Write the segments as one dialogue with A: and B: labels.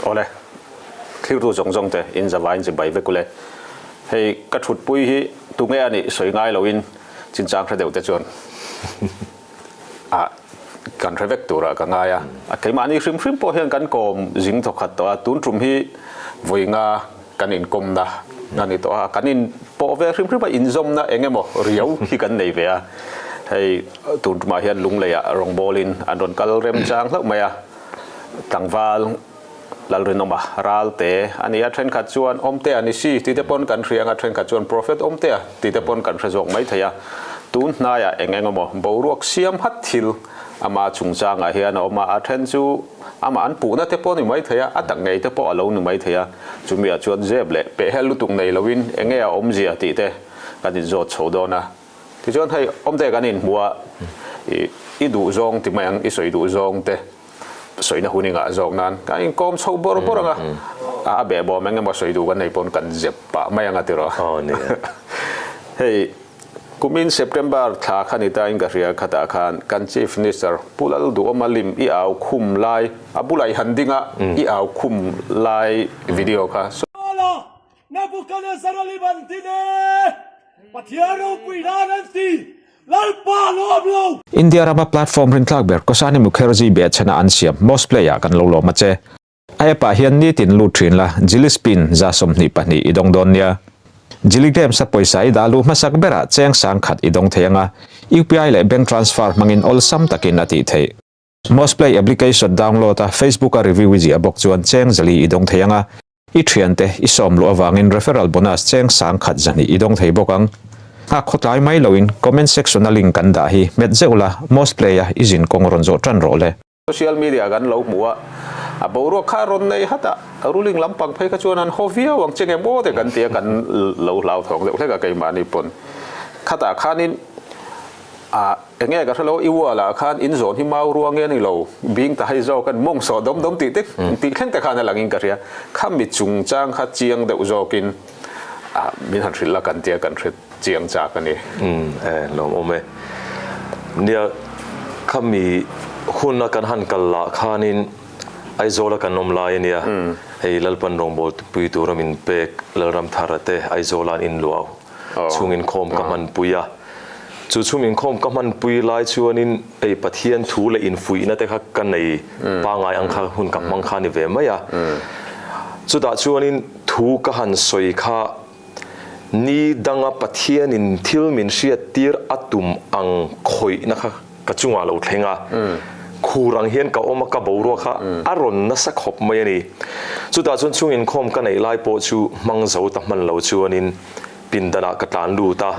A: Awle, thlirtu zawng zawng te in zavaiin chibai vek ule. Hei ka thutpui hi tunge a nih sawi ngai loin chinchang hre deuh te chuan a kan hre vek turah ka ngai a. A keimahni hrim hrim pawh hian kan kawm zing thawkhat tawh a, tun tum hi vawi nga kan inkawmna a ni tawh a, kan in pawh ve hrim hrim a, inzawmna eng emaw riau hi kan nei ve a. Hei tun tumah hian Lungleiah rawngbawlin an rawn kal remchang hlauh mai a, tlangval Lalrinawma Ralte a ni a, thenkhat chuan Awmtea ni si tih te pawn kan hria ang a, thenkhat chuan Prophet Awmtea tih te pawn kan hre zawk mai thei a. Tun hnaiah eng eng emaw boruak siam hat thil ama chungchangah hian a awm a, a then chu amah an puhna te pawh a ni mai thei a, a tak ngei te pawh a lo ni mai thei a, chumi ah chuan zep leh pehhel lutuk nei loin eng nge a awmzia tih te kan inzawt chho dawn a. Tichuan hei Awmtea kan inhmu a, i duh zawng ti mai ang, i sawi duh zawng te sawina hun i ngah zawk nan kan inkawm chho bawr bawr ang a, a behbawm eng emaw sawi duh kan nei pawn kan zep pah mai ang a ti rawh. Hei kumin September thla kha ni tain ka hria khatah khan kan Chief Minister Pu Lalduhawma lim i au khum lai a bulah i han ding a, i au khum lai video kha.
B: Nebuchadnezzar-a lim an ti ne, Pathian ropui nan an ti, Lalpa lawm lo.
A: India rama platform rintlak ber Kosani Mukherjee behchhana an siam Mosplay ah kan lo lawm a che. A app ah hian nitin lut thin la, Jili Spin 22 i dawng dawn nia. Jili Games a pawisa i dah luh hmasak berah cheng sang khat i dawng thei anga, UPI leh bank transfer hmangin awlsam takin a tih theih. Mosplay application download a Facebook a review i ziah bawk chuan cheng 4 i dawng thei anga, I thiante i sawm luh avangin referral bonus cheng 100 200 i dawng thei bawk ang. Nghak khawtlai mai loin comment section a link kan dah hi hmet zeuh la, Mosplay a i zin kawng rawn zawh tan rawh le. Social media kan lo hmu a, a boruak kha a rawn nei hat a, ruling lampang phei kha chuan an haw viau ang che nge maw te kan ti a, kan lo hlauthawng deuh hlek a keimahni pawn. Khatah khanin A, enge ka hrelo, i wall ah khan in zawn hi mau ruang nge ni lo, bing ta hei zawk an mawng sawh dawm dawm tih te tih thleng te khan a lang in ka hria. Kha mi chungchang kha chiang deuh zawk in a min han hrilh la kan tia kan hre chiang chak a ni.
C: Umm e, lawm awm e. Nia, kha mi hun a kan han kal lah khanin Aizawl a kan awm lai a nia, hei Lalpan rawngbawl pui tura min pek Lalramthara te Aizawl ah an inluah chhung inkhawm ka hmanpui a. Chu chhung inkhawm ka hmanpui lai chuanin hei Pathian thu leh infuihna te kha ka nei pangngai ang kha hun ka hmang kha a ni ve mai a. Chutah chuanin thu ka han sawi kha ni danga Pathianin thil min hriattir a tum ang khawihna kha ka chungah lo thleng a. Khur ang hian ka awm a, ka boruak kha a rawn nasa khawp mai a ni. Chutah chuan chhung inkhawm ka neih lai pawh chu hmang zo ta hman lo chuanin pindanah ka tlan lut a,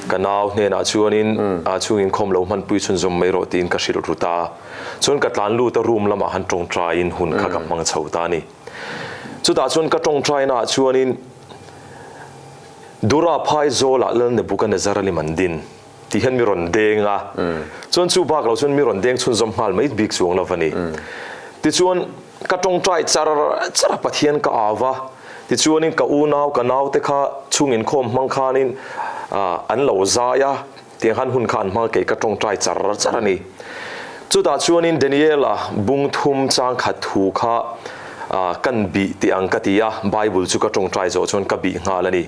C: ka nau hnenah chuanin a chhung inkhawm lo hmanpui chhunzawm mai rawh tiin ka hrilh ru ta a. Chuan ka tlan lut a, room lamah han tawngtaiin hun kha ka hmang chho ta a ni. Chutah chuan ka tawngtainaah chuanin Dura phai zawlah Lal Nebuchadnezzar-a lim an din tih hian mi rawn deng a, chuan chu bak lo chuan mi rawn deng chhunzawm nghal mai bik chuang lo a ni. Tichuan ka tawngtai char char a, Pathian ka au va, tichuanin ka unau ka naute kha chhung inkhawm hmang khanin an lo zai a, tiang khan hun kha an hmang a, kei ka tawngtai char char a ni. Chutah chuanin Daniela bung thum chang khat thu kha kan bih tih ang ka ti a, Bible chu ka tawngtai zawh chuan ka bih nghal a ni.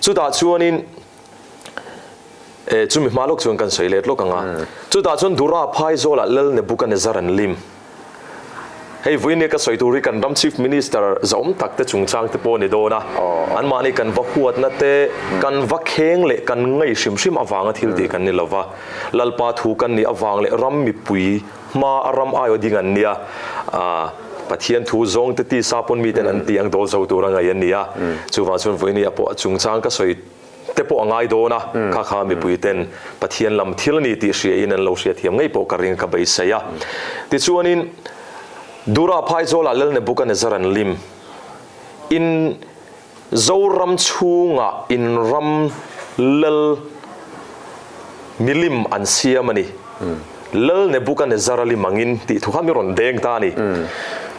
C: Chutah chuanin E, chumi hma lawk chuan kan sawi let lawk ang a. Chutah chuan Dura Phaizawlah Lal Nebuchadnezzar an lim. Hei vawinia ka sawi tur hi kan ram Chief Minister zahawm tak te chungchang te pawh a ni dawn a. Anmahni kan va huatna te, kan va kheng leh kan ngaih hrim hrim avanga thil tih kan ni lo va. Lalpa thu kan nih avang leh ram mipui hma a ram aiawh ding an nia. Pathian thu zawng te tisa pawn miten an tih ang dawl zo tur a ngaih an ni a. Chuvang chuan vawinia pawh a chungchang ka sawi te pawh a ngai dawn a, kha kha mipui ten Pathian lam thil a ni tih hriain an lo hriatthiam ngei pawh ka ring ka beisei a. Tichuanin Dura Phaizawlah Lal Nebuchadnezzar an lim in Zoram chhungah in ram lal milim an siam a ni. Lal Nebuchadnezzar a lim angin tih thu kha mi rawn deng ta a ni.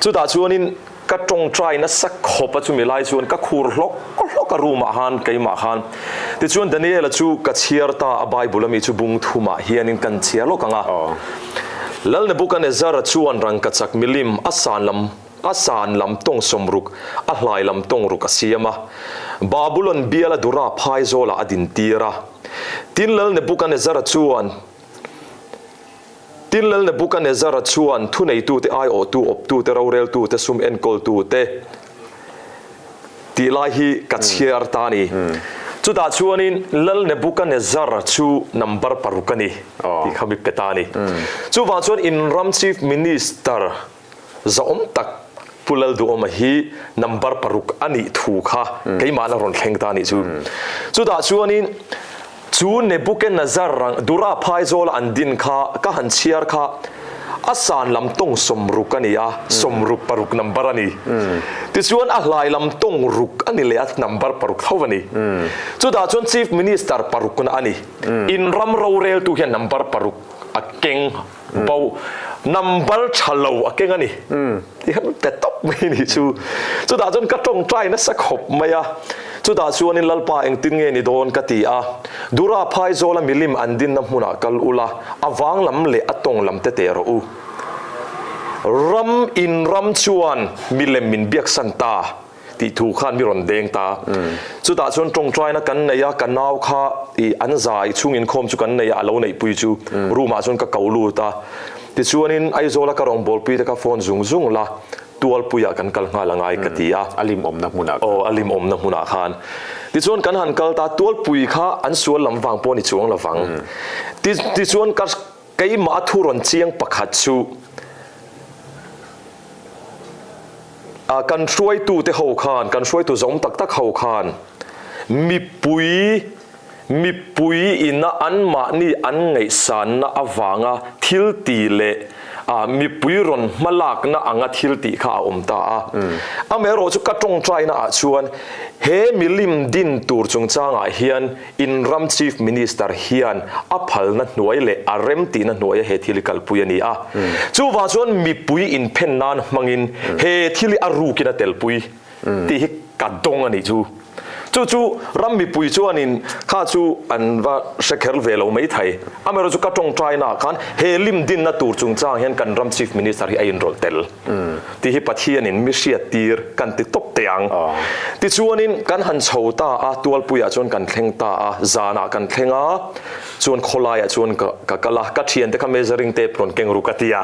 C: Chutah chuanin Ka tawngtai nasa khawp a chumi lai chuan ka khur hlawk hlawk a room ah khan keimah khan. Tichuan Daniel-a chu ka chhiar ta a Bible ami chu bung thumah hianin kan chhiar lawk ang a. Lal Nebuchadnezzar-a chuan rangkachak milim a san lam A san lam tawng 60, a hlai lam tawng ruk a siam a. Babulon biala Dura phaizawlah a dintir a. Tin Lal Nebukanezzara chuan Tin Lal Nebukanezzara chuan thuneitute, aiawhtu, awptute, roreltute, sum enkawltute tih lai hi ka chhiar ta a ni. Chutah chuanin Lal Nebukanezzar chu number paruk a ni tih kha mi pe ta a ni. Chuvang chuan inram Chief Minister Zahawm tak Pu Lalduhawma hi number paruk a nih thu kha keimahna rawn thleng ta a nih chu. Chutah chuanin chu Nebuchadnezzar rang Dura phaizawla an din kha ka han chhiar kha a san lam tawng 60 a ni a, 66 number a ni. Tichuan a hlai lam tawng ruk a ni leh a number paruk tho a ni. Chutah chuan Chief Minister parukna a ni. In ram roreltu hian number paruk a keng. Bo number tha lo a keng a ni. Ti khan pe tawp mai ni chu. Chutah chuan ka tawngtai nasa khawp mai a. Chutah chuanin Lalpa engtin nge ni dawn ka ti a. Dura phaizawla milim an dinna hmunah kal ula, a vang lam leh a tawng lam te teh rawh u. Ram in ram chuan milem min biaksan ta. Tih thu khan mi rawn deng ta. Chutah chuan tawngtaina kan nei a, ka nau kha i an zai chhung inkhawm chu kan nei a, a lo neihpui chu room ah chuan ka ko lut a. Tichuanin Aizawla ka rawngbawlpui te kha phone zung zung la, Tualpuiah kan kal nghal angai ka ti a.
A: A lim awmna hmunah
C: khan. Aw, a lim awmna hmunah khan. Tichuan kan han kal ta, Tualpui kha an sual lam vang pawh ni chuang lovang. Tichuan ka keimah a thu rawn chiang pakhat chu, A kan hruaitute ho khan, kan hruaitu zawm tak tak ho khan mipui, mipui ina anmahni an ngaihsanna avanga thil ti leh a mipui rawn hmalakna anga thil tih kha a awm ta a. Amaherawhchu ka tawngtaina ah chuan he milim din tur chungchangah hian In ram Chief Minister hian a phalna hnuai leh a remtihna hnuaia he thil hi kalpui a ni a. Chuvang chuan mipui inphen nan hmangin he thil hi a rukin a telpui tih hi ka dawng a nih chu. Chu chu ram mipui chuanin kha chu an va hre kher ve lo mai thei. Amaherawhchu ka tawngtainaah khan he lim dinna tur chungchang hian kan ram Chief Minister hi a inrawlh tel. Tih hi Pathianin mi hriattir kan ti tawp teh ang. Tichuanin kan han chho ta a, Tualpuiah chuan kan thleng ta a, zanah kan thleng a, chuan khawlaiah chuan ka kal a, ka thiante kha measuring tape rawn keng ru ka ti a.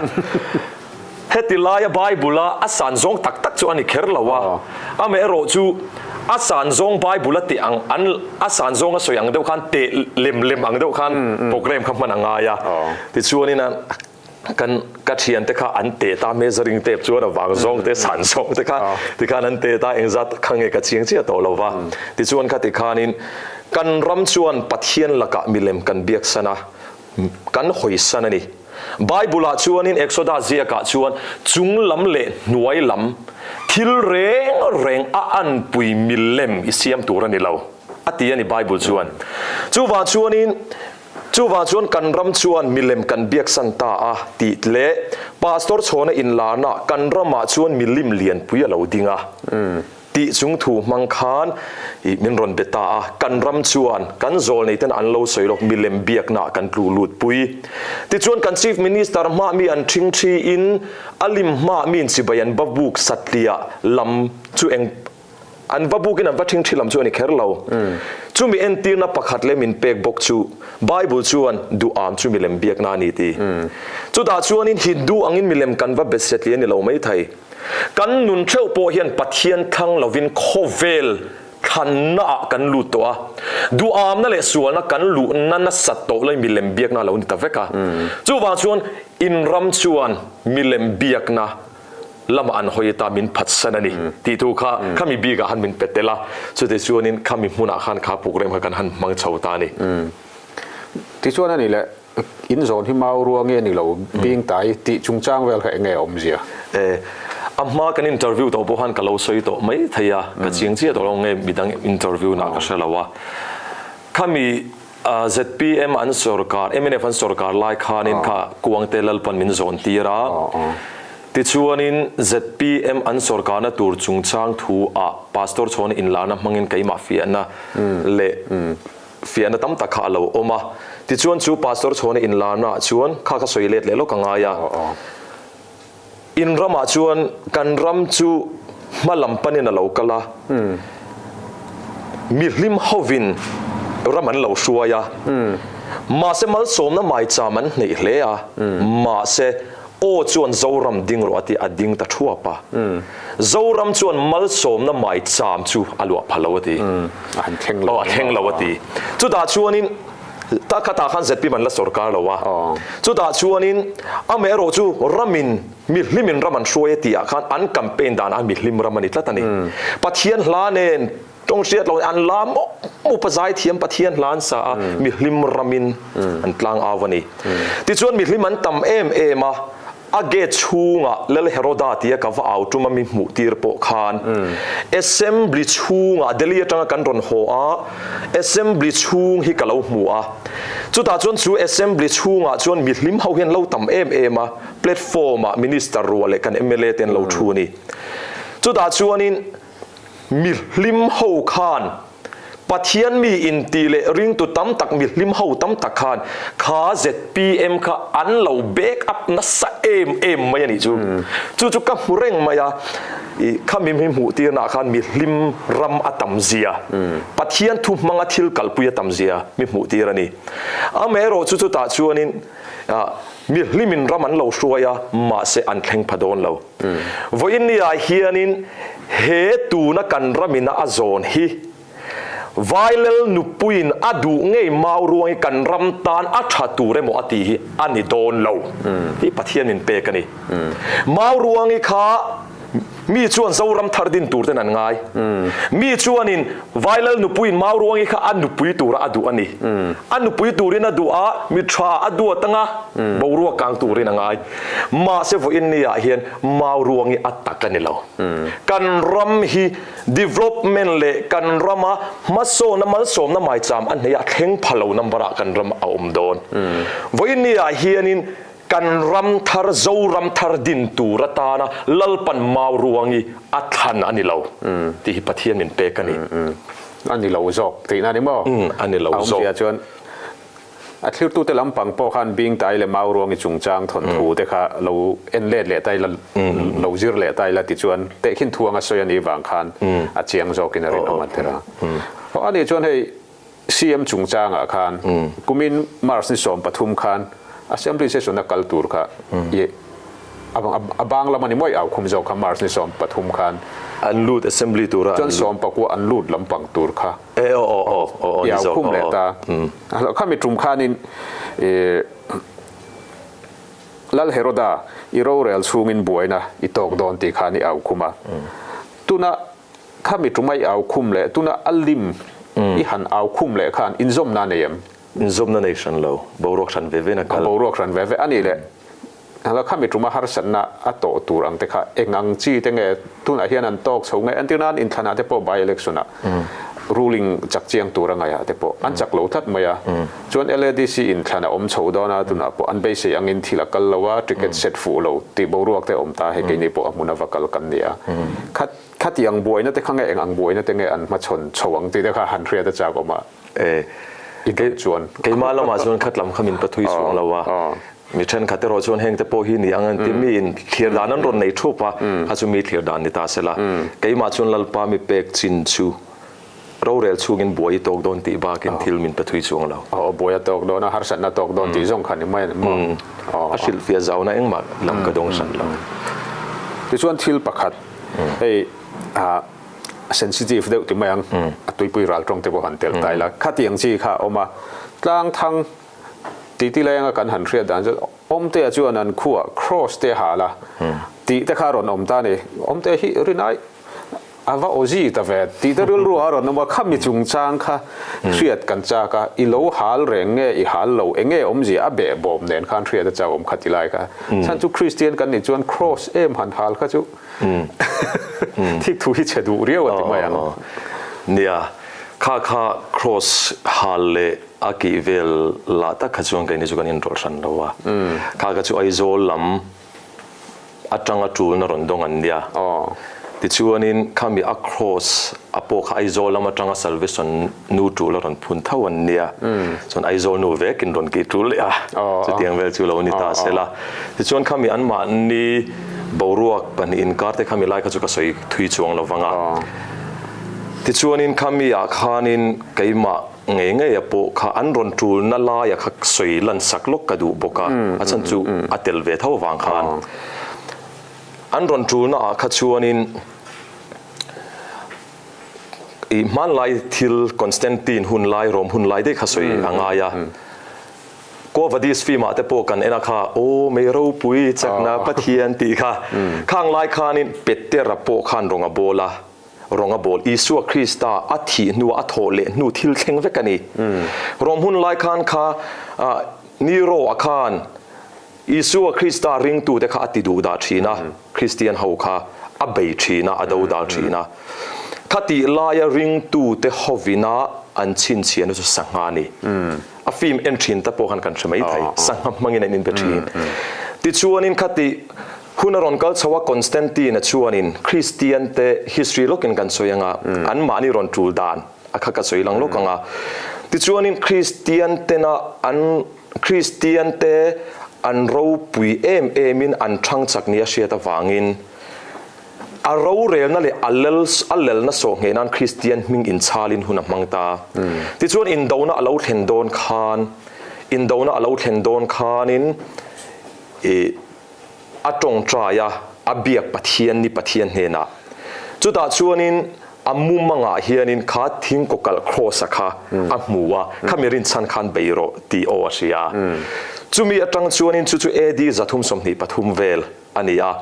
C: Heti laia Bible-a a san zawng tak tak chu a ni kher lo a, amaherawh chu a san zawng Bible-a teh ang an a san zawng a sawi ang deuh khan teh lem lem ang deuh khan program kha hman a ngai a. Tichuanin a. Kan ka thiante kha an teh ta measuring tape chuan a vang zawng te san zawng te kha tikhan an teh ta engzat kha nge ka chiang chiah tawh lo va. Tichuan kha tikhanin kan ram chuan Pathian lakah milem kan biak san a, kan hawi san a ni. Bible ah chuanin Exodus ziakah chuan chung lam leh hnuai lam thil reng reng a anpui milem i siam tur a ni lo a ti a ni Bible chuan. Chuvang chuanin Chuvang chuan kan ram chuan milem kan biaksan ta a tih leh Pastor chhawna inlarna kan ramah chuan milim lianpui a lo ding a tih chung thu hmang khan ih min rawn be ta a, kan ram chuan kan zawlneiten an lo sawi lawk milem biakna kan tlu lut pui. Tichuan kan Chief Minister hmah mi an ṭhing ṭhi in a lim hmah mi in chibai an va buk satliah lam chu eng An va bukin an va ṭhingṭhi lam chu a ni kher lo. Chumi entirna pakhat leh min pek bawk chu Bible chuan duham chu milem biakna a ni ti. Chutah chuanin Hindu angin milem kan va bet setli a ni lo mai thei. Kan nun theuh pawh hian Pathian thlang lovin khawvel thlannaah kan lut tawh a. Duhamna leh sualna kan luhna nasat tawh lai milem biakna a lo ni ta vek a. Chuvang chuan inram chuan milem biakna lamah an hawi ta min phatsan a ni tih thu kha khami bikah khan min pe tel a, chutih chuanin khami hmunah khan kha program kha kan han hmang chho ta a ni.
A: Tichuan a ni le, in zawn hi mau rua nge ni lo bing tai tih chungchang vel kha eng nge a awmzia?
C: E, a hma kan interview tawh pawh khan ka lo sawi tawh mai thei a, ka chiang chiah tawh lo nge midang interview nah ka hre lo a, khami ZPM an sorkar, mnf an sorkar lai khanin kha Kuangte Lalpan min zawn tir a. Tichuanin ZPM an sorkarna tur chungchang thu ah Pastor Chhawna inlarna hmangin keimah fiahna leh fiahna tam tak kha a lo awm a. Tichuan chu Pastor Chhawna inlarna ah chuan kha ka sawi let leh lawk a ngai a. In ramah chuan kan ram chu hma lam panin a lo kal a, mihlim hovin ram an lo hruai a, mahse malsawmna maicham an hneih hle a, mahse aw chuan Zoram ding rawh a ti a ding ta thuap a, Zoram chuan malsawmna maicham chu a luah pha lo a ti. Aw a thleng lo a ti. Chutah chuanin. Ta khatah khan ZPM an la sorkar lo a, chutah chuanin amaherawh chu ramin mihlimin ram an hruai a tihah khan an campaign danah mihlim ram a ni tlat a ni. Pathian hla nen tawng hriat lo an la mup mup a, zaithiam Pathian hla an sa a, mihlim ramin an tlang au a ni. Tichuan mihlim an tam em em a, A gate chhungah Lal Heroda tia ka va au tum a mi hmuh tir pawh khan Assembly chhungah Delhi atanga kan rawn haw a, Assembly chhung hi ka lo hmu a. Chutah chuan chu Assembly chhungah chuan mi hlim ho hian lo tam em em a, platform ah Minister ruah leh kan mla te an lo thu a ni. Chutah chuanin mi hlim ho khan Pathian mi inti leh ringtu tam tak mihlim ho tam tak khan kha zpm kha an lo back up nasa em em mai a nih chu. Chu chu ka hmu reng mai a, i khami mi hmuh tirnaah khan mihlim ram a tam zia, Pathian thu hmanga thil kalpui a tam zia mi hmuh tir a ni. Amaherawh chu chutah chuanin mihlimin ram an lo hruai a, mahse an thleng pha dawn lo. Vawiinniah hianin he tuna kan ramina a zawn hi Vailel nupuiin a duh ngei mau ruang hi kan ram tan a tha tur emaw a tih hi a ni dawn lo tih Pathian min pek a ni. Mau ruangi kha mi chuan Zoram thar din tur ten an ngai. Mi chuanin Vailal nupuiin mau ruangi kha a nupui tura a duh a ni. A nupui turin a duh a, mi tha a duat anga boruak kang turin a ngai. Mahse vawiin ni ah hian mau ruangi a tak a ni lo. Kan ram hi development leh kan rama hmasawna malsawmna maicham a hneih a thleng pha lo number ah kan ram a awm dawn. Vawiin ni ah hianin Kan ram thar Zoram thar din tur atana Lalpan mau ruangi a thlan a ni lo tih hi Pathian min pek a ni.
A: A ni lo zawk tihna a ni maw?
C: A ni lo zawk.
A: A awmzia chuan a thlirtute lampang pawh khan Bingtai leh mau ruangi chungchang thawnthu te kha lo en let leh ta ila, lo zir leh ta ila tichuan tehkhin thu anga sawi a nih vang khan a chiang zawkin a rinawm an ti ra. Aw a nih chuan hei CM chungchangah khan kumin March ni 13 khan Assembly session a kal tur kha i a bang lam a ni mawi au khum zawk kha March ni 13 khan
C: an lut Assembly tura
A: chuan 19 an lut lampang tur kha
C: e aw aw aw aw
A: i au khum leh ta khami tum khanin Lal Heroda i rorel chhungin buaina i tawk dawn tih khan i au khum a tuna Khami ṭuma i au khum leh tuna a lim i han au khum leh khan inzawmna nei em?
C: Inzawmna nei hran lo, boruak hran ve ve na kal.
A: Boruak hran ve ve a nih leh khami ṭuma harsatna a tawh tur ang te kha eng ang chi te nge tunah hian an tawk chho nge? Entir nan inthlanah te pawh by election ah ruling chak chiang tur a ngaihah te pawh an chak lo tlat mai a. Chuan LADC inthlan a awm chho dawn a, tunah pawh an beisei angin thil a kal lo a, ticket set fuh lo tih boruak te a awm ta, hei keini pawh a hmun a va kal kan ni a. Khat Khati ang buaina te kha nge eng ang buaina te nge an hmachhawn chho ang tih te kha han hriat a chak awm a i duh chuan.
C: Keimah lamah chuan khat lam kha min pathui chhuang lo a, mi thenkhat erawh chuan heng te pawh hi ni ang an ti, mi in thlir dan an rawn nei thup a, kha chu mi thlir dan ni ta se la. Keimah chuan Lalpa mi pek chin chu rorel chhungin buai i tawk dawn tih bakin thil min pathui chuang lo.
A: Aw, buai a tawk dawn a, harsatna tawk dawn tih zawng kha ni mai a ni maw?
C: A hrilhfiah zauna engmah lam ka dawng hran lo.
A: Tichuan thil pakhat Hei ah sensitive deuh ti mai ang, a tuipui ral tawng te pawh han telh ta ila, khatiang chi kha a awm a, tlang thang tih ti lai anga kan han hriat dan chu Awmtea chuan an khuah cross te a hal a tih te kha a rawn awm ta a ni, Awmtea hi rinai a va awzi ta ve tih te rilru a rawn awm a, khami chungchang kha hriat kan chak a, i lo hal reng nge i hal lo, eng nge awmzia a behbawm nen khan hriat a chak awm kha ti lai kha, chhan chu Kristian kan nih chuan cross em han hal kha chu Thik thu hi chhe duh riau a ti mai ang.
C: Nia, kha kha cross hal leh a kih vel lah tak kha chuan keini chu kan inrawlh hran lo a. Kha kha chu Aizawl lam atanga tulna rawn dawng an nia. Tichuanin khami a cross a pawh kha Aizawl lam atanga Salvation nu tul a rawn phun tho an nia. Chuan Aizawl nu vekin rawn kih tul leh a, chutiang vel chu lo ni ta se la. Tichuan khami anmahni boruak pahnih inkar te khami lai kha chu ka sawi thui chuang lo vang a. Tichuanin khami ah khanin keimah ngei ngei a pawh kha an rawn tulna laia kha sawi lan sak lawk ka duh bawk a, a chhan chu a tel ve tho vang khan. An rawn tulna ah kha chuanin i hmanlai thil Constantine hun lai, Rome hun lai daih kha sawi a ngai a. Quo Vadis film ah te pawh kan en a kha, Aw mei ropui chakna Pathian tih kha. Khang lai khanin Petera pawh khan rawng a bawl a, rawng a bawl. Isua Krista a thih hnua a thawh leh hnu thil thleng vek a ni. Rome hun lai khan kha Nero a khan Isua Krista ringtute kha a ti duh dah thin a, Kristian ho kha a bei thin a, a do dal thin a. Khatih laia ringtute hovina an chhinchhiahna chu sangha a ni. A film en thin te pawh khan kan hre mai thei, sangha hmangin an inbe thin. Tichuanin khatih hun a rawn kal chho a, Constantine-a chuanin Kristiante history lawkin kan sawi anga, anmahni rawn tul dan a kha ka sawi lang lawk anga. Tichuanin Kristiantena an Kristiante an ropui em emin an thang chak nia hriat avangin a rorelna leh a lel a lelna sawh ngheh nan Kristian hming inchhalin hun a hmang ta. Tichuan indona a lo thlen dawn khan indona a lo thlen dawn khanin ih a tawngtai a, a biak Pathian ni Pathian hnenah. Chutah chuanin a mumangah hianin kha thingkawkalh cross-a kha a hmu a, kha mi rinchhan khan bei rawh tih aw a hria. Chumi atang chuanin chu chu AD 323 vel a ni a.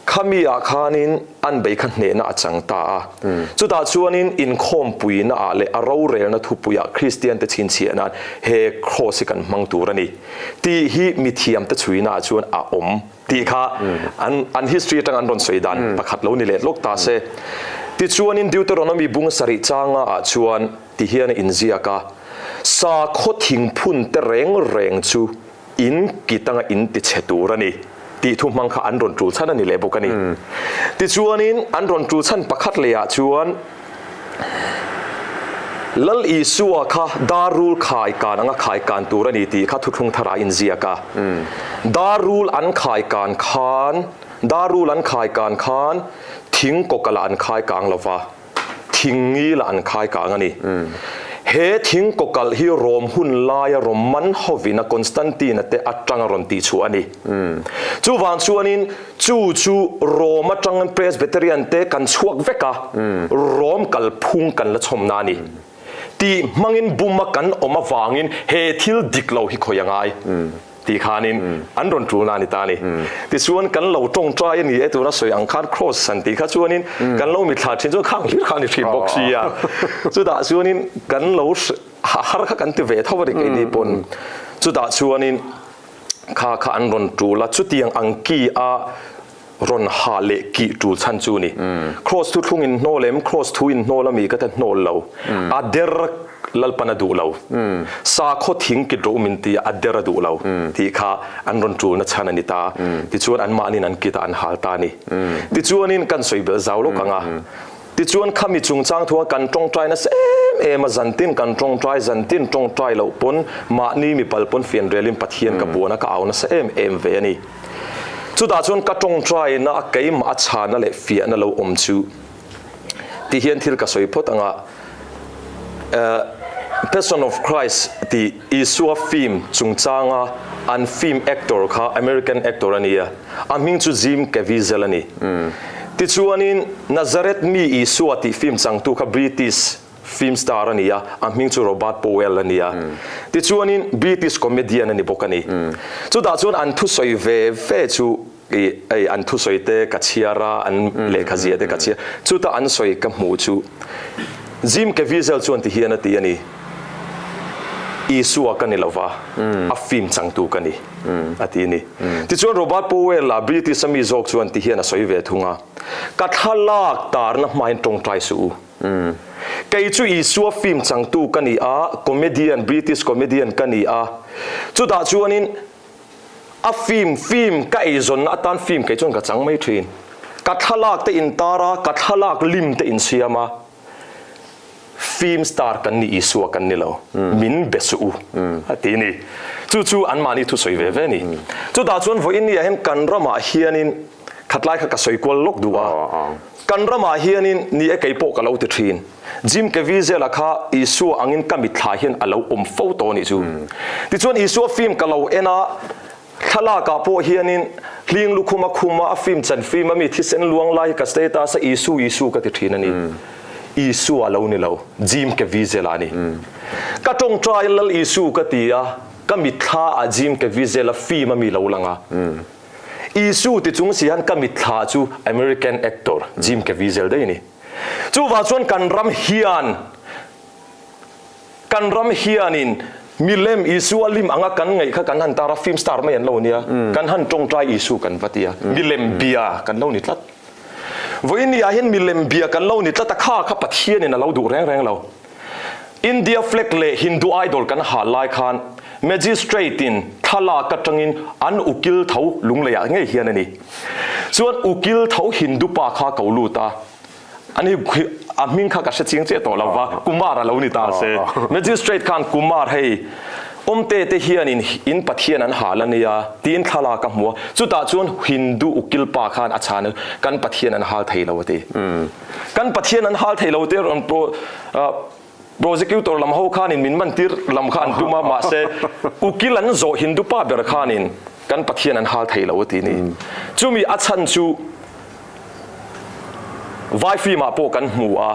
C: Khami ah khanin an bei kha hnehna a chang ta a. Chutah chuanin inkhawmpuina ah leh a rorelna thupuiah Kristiante chhinchhiah nan he cross hi kan hmang tur a ni tih hi mithiamte chhuina ah chuan a awm tih kha an an history atang an rawn sawi dan pakhat lo ni leh lawk ta se. Tichuanin Deuteronomy bung sarih changa ah chuan ti hian a inziak a, Sakhaw thingphun te reng reng chu In kit anga in ti chhe tur a ni tih thu hmang kha an rawn tul chhan a ni leh bawk a ni. Tichuanin an rawn tul chhan pakhat lehah chuan Lal Isua kha darul khai kan anga khai kan tur a ni tih kha thuthlung tharah a inziak a. Darul an khai kan khan darul an khai kan khan thing kawkalah an khai kang lo va. Thing ngila an khai kang a ni. He thing kawkalh hi Rom hun laia Roman hovina Constantine-a te atanga rawn tihchhuah a ni. Chuvang chuanin chu chu Rom atangin Presbyterian te kan chhuak vek a, Rom kalphung kan la chhawmna a ni. Tih hmangin buma kan awm avangin he thil dik lo hi khawi a ngai. Tih khanin an rawn tul na a ni ta a ni. Tichuan kan lo tawngtai a ni e tuna sawi ang khan cross han tih kha chuanin kan lo mithla thin chuan khang hlir kha a ni thin bawk sia. Chutah chuanin kan lo har kha kan ti ve tho a ni keini pawn. Chutah chuanin kha kha an rawn tul a, chutiang ang ki a rawn ha leh kih tul chhan chu a ni. Cross thu thlung in hnawl em? Cross thu in hnawl a mi ka ta hnawl lo. A der Lalpan a duh lo. Sakhaw thing kit rawh u min ti a, a der a duh lo tih kha an rawn tulna chhan a ni ta. Tichuan anmahniin an kit a an hal ta a ni. Tichuanin kan sawi belh zau lawk ang a. Tichuan khami chungchang thua kan tawngtai nasa em em a, zantin kan tawngtai, zantin tawngtai loh pawn mahni mipal pawn fianrialin Pathian ka buan a, ka au nasa em em ve a ni. Chutah chuan ka tawngtaina a keimah a chhana leh fiahna lo awm chu ti hian thil ka sawi phawt ang a, Passion of Christ tih Isua film chungchanga an film actor kha American actor a ni a, a hming chu Jim Caviezel a ni. Tichuanin Nazareth mi Isua tih film changtu kha British film star a ni a, a hming chu Robert Powell a ni a. Tichuanin British comedian a ni bawk a ni. Chutah chuan an thusawi ve ve chu i ei an thusawi te ka chhiar a, an lehkha zia te ka chhiar, chuta an sawi ka hmuh chu Jim Caviezel chuan ti hian a ti a ni, Isua ka ni lova, a film changtu ka ni, a ti a ni. Tichuan Robert Powell a British a mi zawk chuan ti hian a sawi ve thung a, Ka thlalak tarna hmain tawngtai suh u. Kei chu Isua film changtu ka ni a, comedian, British comedian ka ni a, chutah chuanin, A film, film ka eizawnna atan film kei chuan ka chang mai thin. Ka thlalak te in tar a, ka thlalak lim te in siam a, film star kan ni Isua kan ni lo, min be suh u a ti ni. Chu chu anmahni thusawi ve ve a ni. Chutah chuan vawiin ni ah hian kan ramah hianin khatlai kha ka sawi kual lawk duh a, kan ramah hianin ni e kei pawh ka lo ti thin. Jim Caviezel-a kha Isua angin ka mitthla hian a lo awm fo tawh a nih chu. Tichuan Isua film ka lo en a, Thlalakah pawh hianin hling lukhum a khum a, a film chan film a mi thisen luang lai hi ka status a Isu Isu ka ti thin a ni. Isu a lo ni lo, Jim Caviezel a ni. Ka tawngtai Lal Isu ka ti a, ka mitthla ah Jim Caviezel a film a mi lo lang a. Isu ti chung si hian ka mitthla chu American actor Jim Caviezel daih a ni. Chuvang chuan kan ram hian Kan ram hianin milem Isua lim anga kan ngaih kha kan han tar a, film star mai an lo nia, kan han tawngtai Isu kan va ti a, milem bia kan lo ni tlat. Vawiin ah hian milem bia kan lo ni tlat a, kha kha Pathianin a lo duh reng reng lo. India flag leh Hindu idol kan hal lai khan Magistrate in thlalak atangin an ukil tho lungleiah ngei hian a ni. Chuan ukil tho Hindu pa kha ko lut a, Ani khi a hming kha ka hre chiang chiah tawh lo va, Kumar a lo ni ta se. Magistrate khan Kumar hei awmte te hianin in Pathian an hal a nia tiin thlalak a hmu a, chutah chuan Hindu ukil pa khan a chhan a, kan Pathian an hal thei lo a ti. Kan Pathian an hal thei lo te rawn prosecutor lam ho khanin min man tir lam kha an tum a, mahse ukil an zawh Hindu pa ber khanin kan Pathian an hal thei lo a ti ni. Chumi a chhan chu Vai film ah pawh kan hmu a,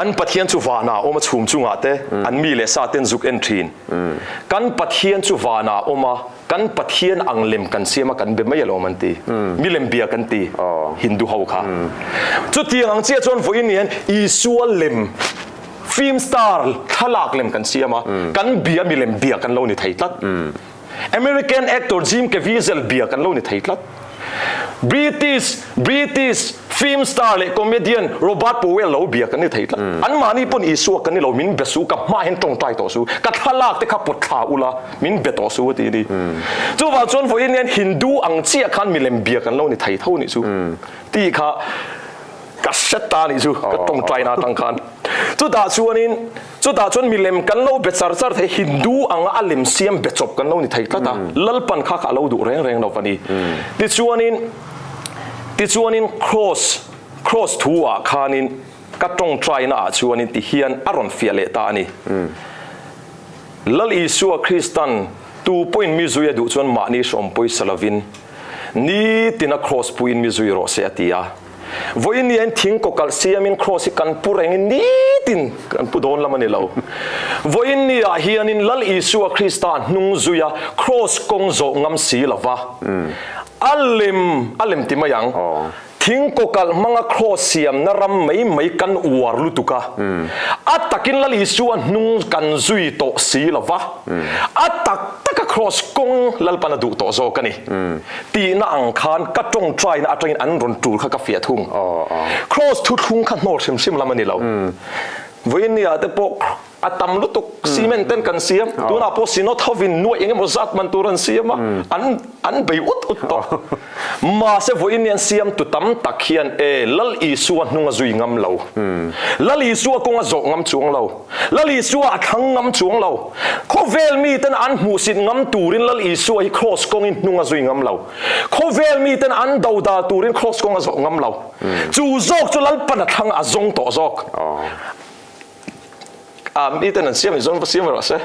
C: an Pathian chu vanah awm a chhum chungah te an mi leh sa ten zuk en thin. Kan Pathian chu vanah awm a, kan Pathian ang lem kan siam a kan be mai alawm an ti. Milem bia kan ti Hindu ho kha. Chutiang ang chiah chuan vawiin hian Isua lem film star thlalak lem kan siam a, kan bia milem bia kan lo ni thei tlat. American actor Jim Caviezel bia kan lo ni thei tlat. British British film star leh comedian Robert Powell lo bia kan ni thei tlat. Anmahni pawn Isua kan ni lo, min be su, ka hma hian tawngtai tawh su, ka thlalak te kha pawt thla ula, min be tawh su a ti a ni. Chuvang chuan vawiin hian Hindu ang chiah khan milem bia kan lo ni thei tho nih chu tih kha Ka hre ta nih chu ka tawngtaina atang khan. Chutah chuanin chutah chuan milem kan lo be char char thei Hindu anga a lem siam be chawp kan lo ni thei tlat a, Lalpan kha kha a lo duh reng reng lo va ni. Tichuanin tichuanin cross cross thu ah khanin ka tawngtaina ah chuanin ti hian a rawn fiah leh ta a ni. Lal Isua Kristan tu pawhin mi zui a duh chuan mahni hrawm pawisa lovin nitin a cross puiin mi zui rawh se a ti a. Vawiin ni hian thing kaw kalh siamin Kraws hi kan pu rengin nitin kan pu dawn lam a ni lo. Vawiin ni ah hianin Lal Isua Krista hnung zuia Kraws kawng zawh ngam si lo va, a lem a lem ti mai ang. Thing kaw kalh hmanga Kraws siamna ram mai mai kan uar lutuk a, a takin Lal Isua hnung kan zui tawh si lo va, a tak taka Kraws kawng Lalpan a duh tawh zawk a ni. Tihna ang khan ka tawngtaina atangin an rawn tul kha ka fiah thung. Kraws thuthlung kha hnawl hrim hrim lam a ni lo. Vawiin ni ah te pawh a tam lutuk cement ten kan siam, tunah pawh synod hovin nuaih eng emaw zat man tur an siam a, an an bei ut ut tawh. Mahse vawiin ni an siam tu tam tak hian e Lal Isua hnung a zui ngam lo. Lal Isua kawng a zawh ngam chuang lo. Lal Isua a thlang ngam chuang lo. Khawvel miten an hmuhsit ngam turin Lal Isua hi Kraws kawngin hnung a zui ngam lo. Khawvel miten an dodal turin Kraws kawng a zawh ngam lo. Chu zawk chu Lalpan a thlang a zawng tawh zawk. A miten an siam in zawng va siam rawh se.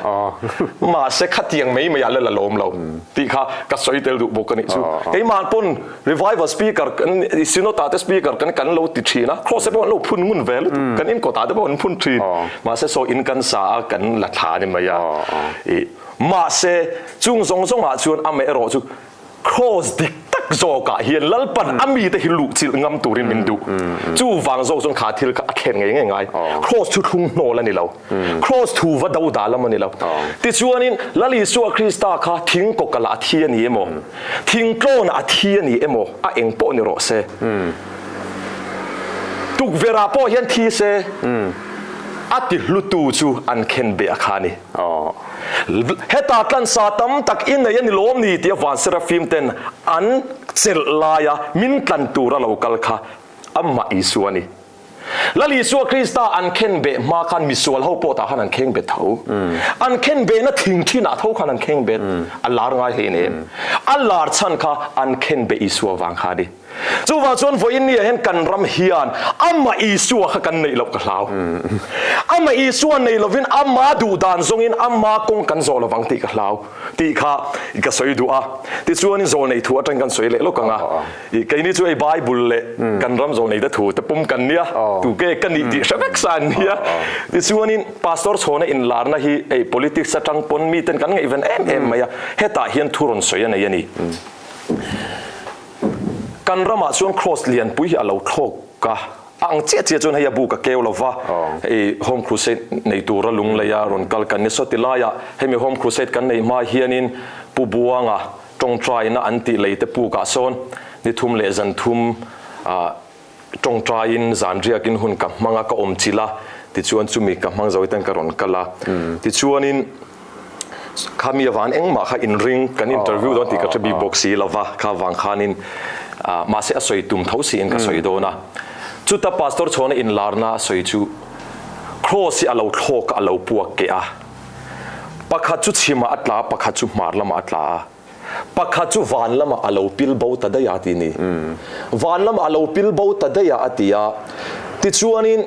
C: Mahse khatiang mai mai ah lal a lawm lo tih kha ka sawi tel duh bawk a nih chu. Keimah pawn Revival speaker kan Synod ah te speaker kan kan lo ti thin a, cross te pawh an lo phun ngun ve lutuk, kan inkawt ah te pawh an phun thin, mahse saw in kan sa a kan la thla a ni mai a, ih mahse chung zawng zawng ah chuan amaherawh chu cross dik tak zawk ah hian Lalpan a mi te hi luh chilh ngam turin min duh, chuvang zawk chuan kha thil kha a thlen ngei ngei ngai, cross thu thlung hnawl a ni lo. Kraws thu va do dah lam a ni lo. Tichuanin Lal Isua Krista kha thing kawkalah a thi a ni emaw, thing tlawnah a thi a ni emaw, a eng pawh ni rawh se. Tukverhah pawh hian thi se, a ti hlutu chu an khen beh a kha a ni. Heta tlansa tam tak i nei a ni lawm ni tia van Seraphim ten an. chelh laia min tlan tura lo kal kha amah Isua a ni. Lal Isua Krista an khenbeh hma khan misual ho pawh tah khan an khengbet tho. An khenbehna thing thinah tho khan an khengbet. A lar ngai hle nem. A lar chhan kha an khenbeh Isua vang kha a ni. Chuvang chuan vawiin ni ah hian kan ram hian amah Isua kha kan neih loh ka hlau. Amah Isua nei lovin ama duh dan zawngin ama kawng kan zawh lovang tih ka hlau tih kha ka sawi duh a. Tichuanin zawlnei thu atang kan sawi leh lawk ang a. Keini chu hei Bible leh kan ram zawlnei te thu te pum kan nia, tuke ka nih tih hre vek sa an nia. Tichuanin Pastor Chhawna inlarna hi hei politics atang pawn miten kan ngaihven em em mai a, hetah hian thu rawn sawi a nei a ni. Kan ramah chuan Cross lianpui hi a lo thlawk a, a ang chiah chiah chuan hei a bu ka keu lo va, hei Home Crusade nei tura lungleia rawn kal kan ni. Saw ti laiah hemi Home Crusade kan neih hma hianin Pu Buanga tawngtaina an tih lei te pukah sawn ni thum leh zan thum tawngtaiin zan riakin hun ka hmang a, ka awm chilh a, tichuan chumi ka hmang zo hitan ka rawn kal a. Tichuanin Khami avan engmah kha inring kan interview dawn tih ka hre bik bawk si lova, kha vang khanin mahse a sawi tum tho siin ka sawi dawn a. Chuta Pastor Chhawna inlarna a sawi chu Cross hi a lo thlawk a, a lo puak keh a. Pakhat chu chhimah a tla a, pakhat chu hmar lamah a tla a. Pakhat chu van lamah a lo pil bo ta daih a ti ni. Van lamah a lo pil bo ta daih a a ti a. Tichuanin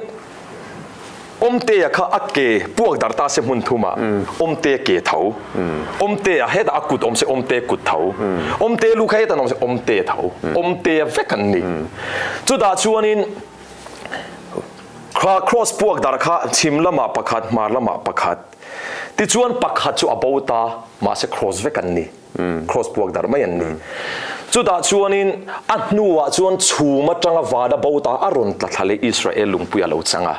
C: Awmtea kha a ke puak darh ta se hmun thumah Awmtea ke tho. Awmtea hetah a kut awm se Awmtea kut tho. Awmtea lu kha hetah an awm se Awmtea tho. Awmtea vek an ni. Chutah chuanin kha cross puak darh kha chhim lamah pakhat hmar lamah pakhat. Tichuan pakhat chu a bo ta mahse cross vek an ni. Cross puak darh mai an ni. Chutah chuanin a hnuah chuan chhum atanga vana bo ta a rawn tla thla leh Israel lungpui a lo chang a,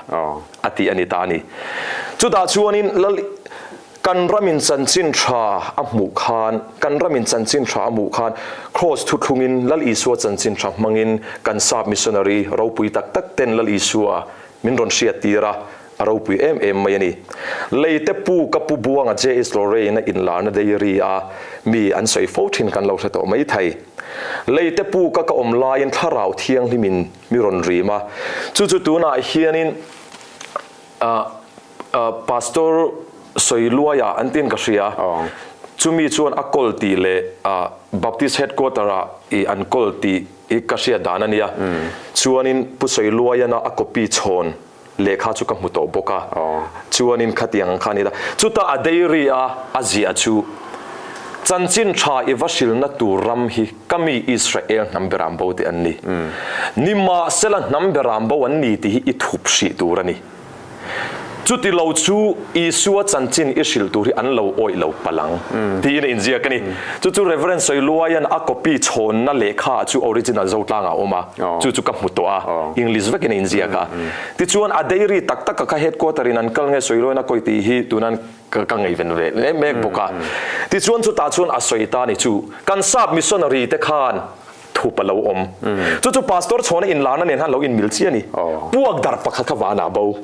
C: a tih a ni ta a ni. Chutah chuanin Lal kan ramin chanchin tha a hmuh khan, kan ramin chanchin tha a hmuh khan Cross thuthlungin Lal Isua chanchin tha hmangin kan sap missionary ropui tak tak ten Lal Isua min rawn hriattir a, A ropui em em mai a ni. Leite pu ka pu Buanga JS Lorraine a inlarna dairy a mi an sawi fo thin kan lo hre tawh mai thei. Leite pu ka ka awm laiin thlarau thianghlimin mi rawn rim a, chu chu tunah hianin Pastor Sawiluaia an tiin ka hria, chumi chuan a kawl tih leh Baptist Headquarter ah an kawl tih hi ka hriat dan a nia. Chuanin Pu Sawiluaiana a copy chhawn Lehkha chu ka hmu tawh bawk a, chuanin khatiang ang kha a ni ta. Chutah a dairy a a ziah chu, Chanchin tha i va hrilna tur ram hi ka mi Israel hnam beram bo te an ni. Nimahsela hnam beram bo an ni tih hi i thup hrih tur a ni. Chuti lo chu Isua chanchin i hrilh tur hi an lo awih lo palh ang, tiin a inziak a ni. Chu chu Rev. Sawiluaia'n a copy chhawnna lehkha chu original Zotlangah a awm a, chu chu ka hmu tawh a, English vekin a inziak a. Tichuan a dairy tak taka kha headquarter in an kal nge Sawiluaia'n a kawi tih hi tunan ka ngaihven ve mek mek bawk a. Tichuan chutah chuan a sawi ta ni chu, kan sap missionary te khan thup a lo awm. Chu chu Pastor Chhawna inlarna nen khan lo inmil chiah a ni. Puak dar pakhat kha vanah bo.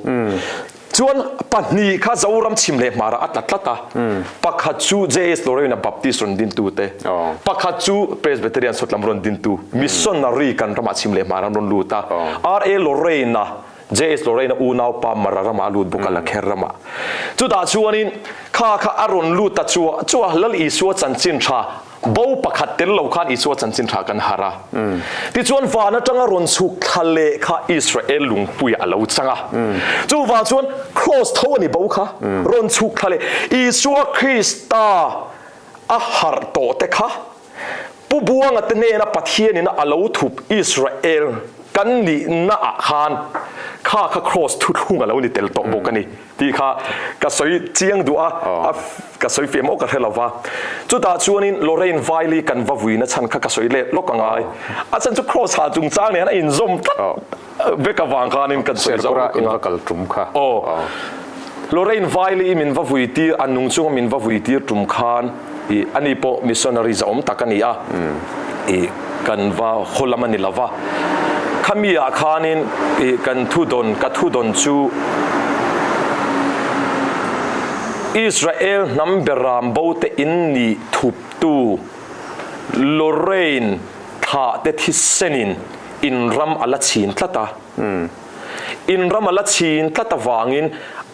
C: Chuan pahnih kha Zoram chhim leh hmarah a tla tlat a, pakhat chu JS Lorraine-a Baptist rawn dintu te, pakhat chu Presbyterian Sawtlam rawn dintu, missionary kan ramah chhim leh hmarah an rawn lut a, RA Lorraine-a, JS Lorraine-a unaupa Mara ramah a lut bawk a, Lakher ramah. Chutah chuanin kha kha a rawn lut ta chuah chuah a, Lal Isua chanchin tha Bo pakhat tel lo khan Isua chanchin tha kan harh a. Tichuan van atanga rawn chhuk thla leh kha Israel lungpuiah a lo chang a. Chuvang chuan Kraws tho a ni bo kha rawn chhuk thla leh Isua Krista a harh tawh te kha Pu Buanga te hnena Pathianin a lo thup Israel kan nihna ah khan kha kha Kraws thuthlung a lo ni tel tawh bawk a ni. Tih kha ka sawi chiang duh a, a ka sawi feh maw ka hre lo va. Chutah chuanin Lorraine Vaili kan va vuina chhan kha ka sawi leh lawk a ngai. A chhan chu Cross ha chungchang nen a inzawm tlat vek avang khanin kan sawi zo lawk a ngai.
A: Serkawra in va kal tum kha.
C: Aw. Lorraine Vaili min va vui tir, a nung chunga min va vui tir tum khan i ani pawh missionary zahawm tak a ni a, i kan va haw lam a ni lo va. Khami ah khanin i kan thudawn, ka thudawn chu Israel hnam beram bo te in nih thuptu Lorraine. thlahte thisenin in ram a la chhin tlat a. In ram a la chhin tlat avangin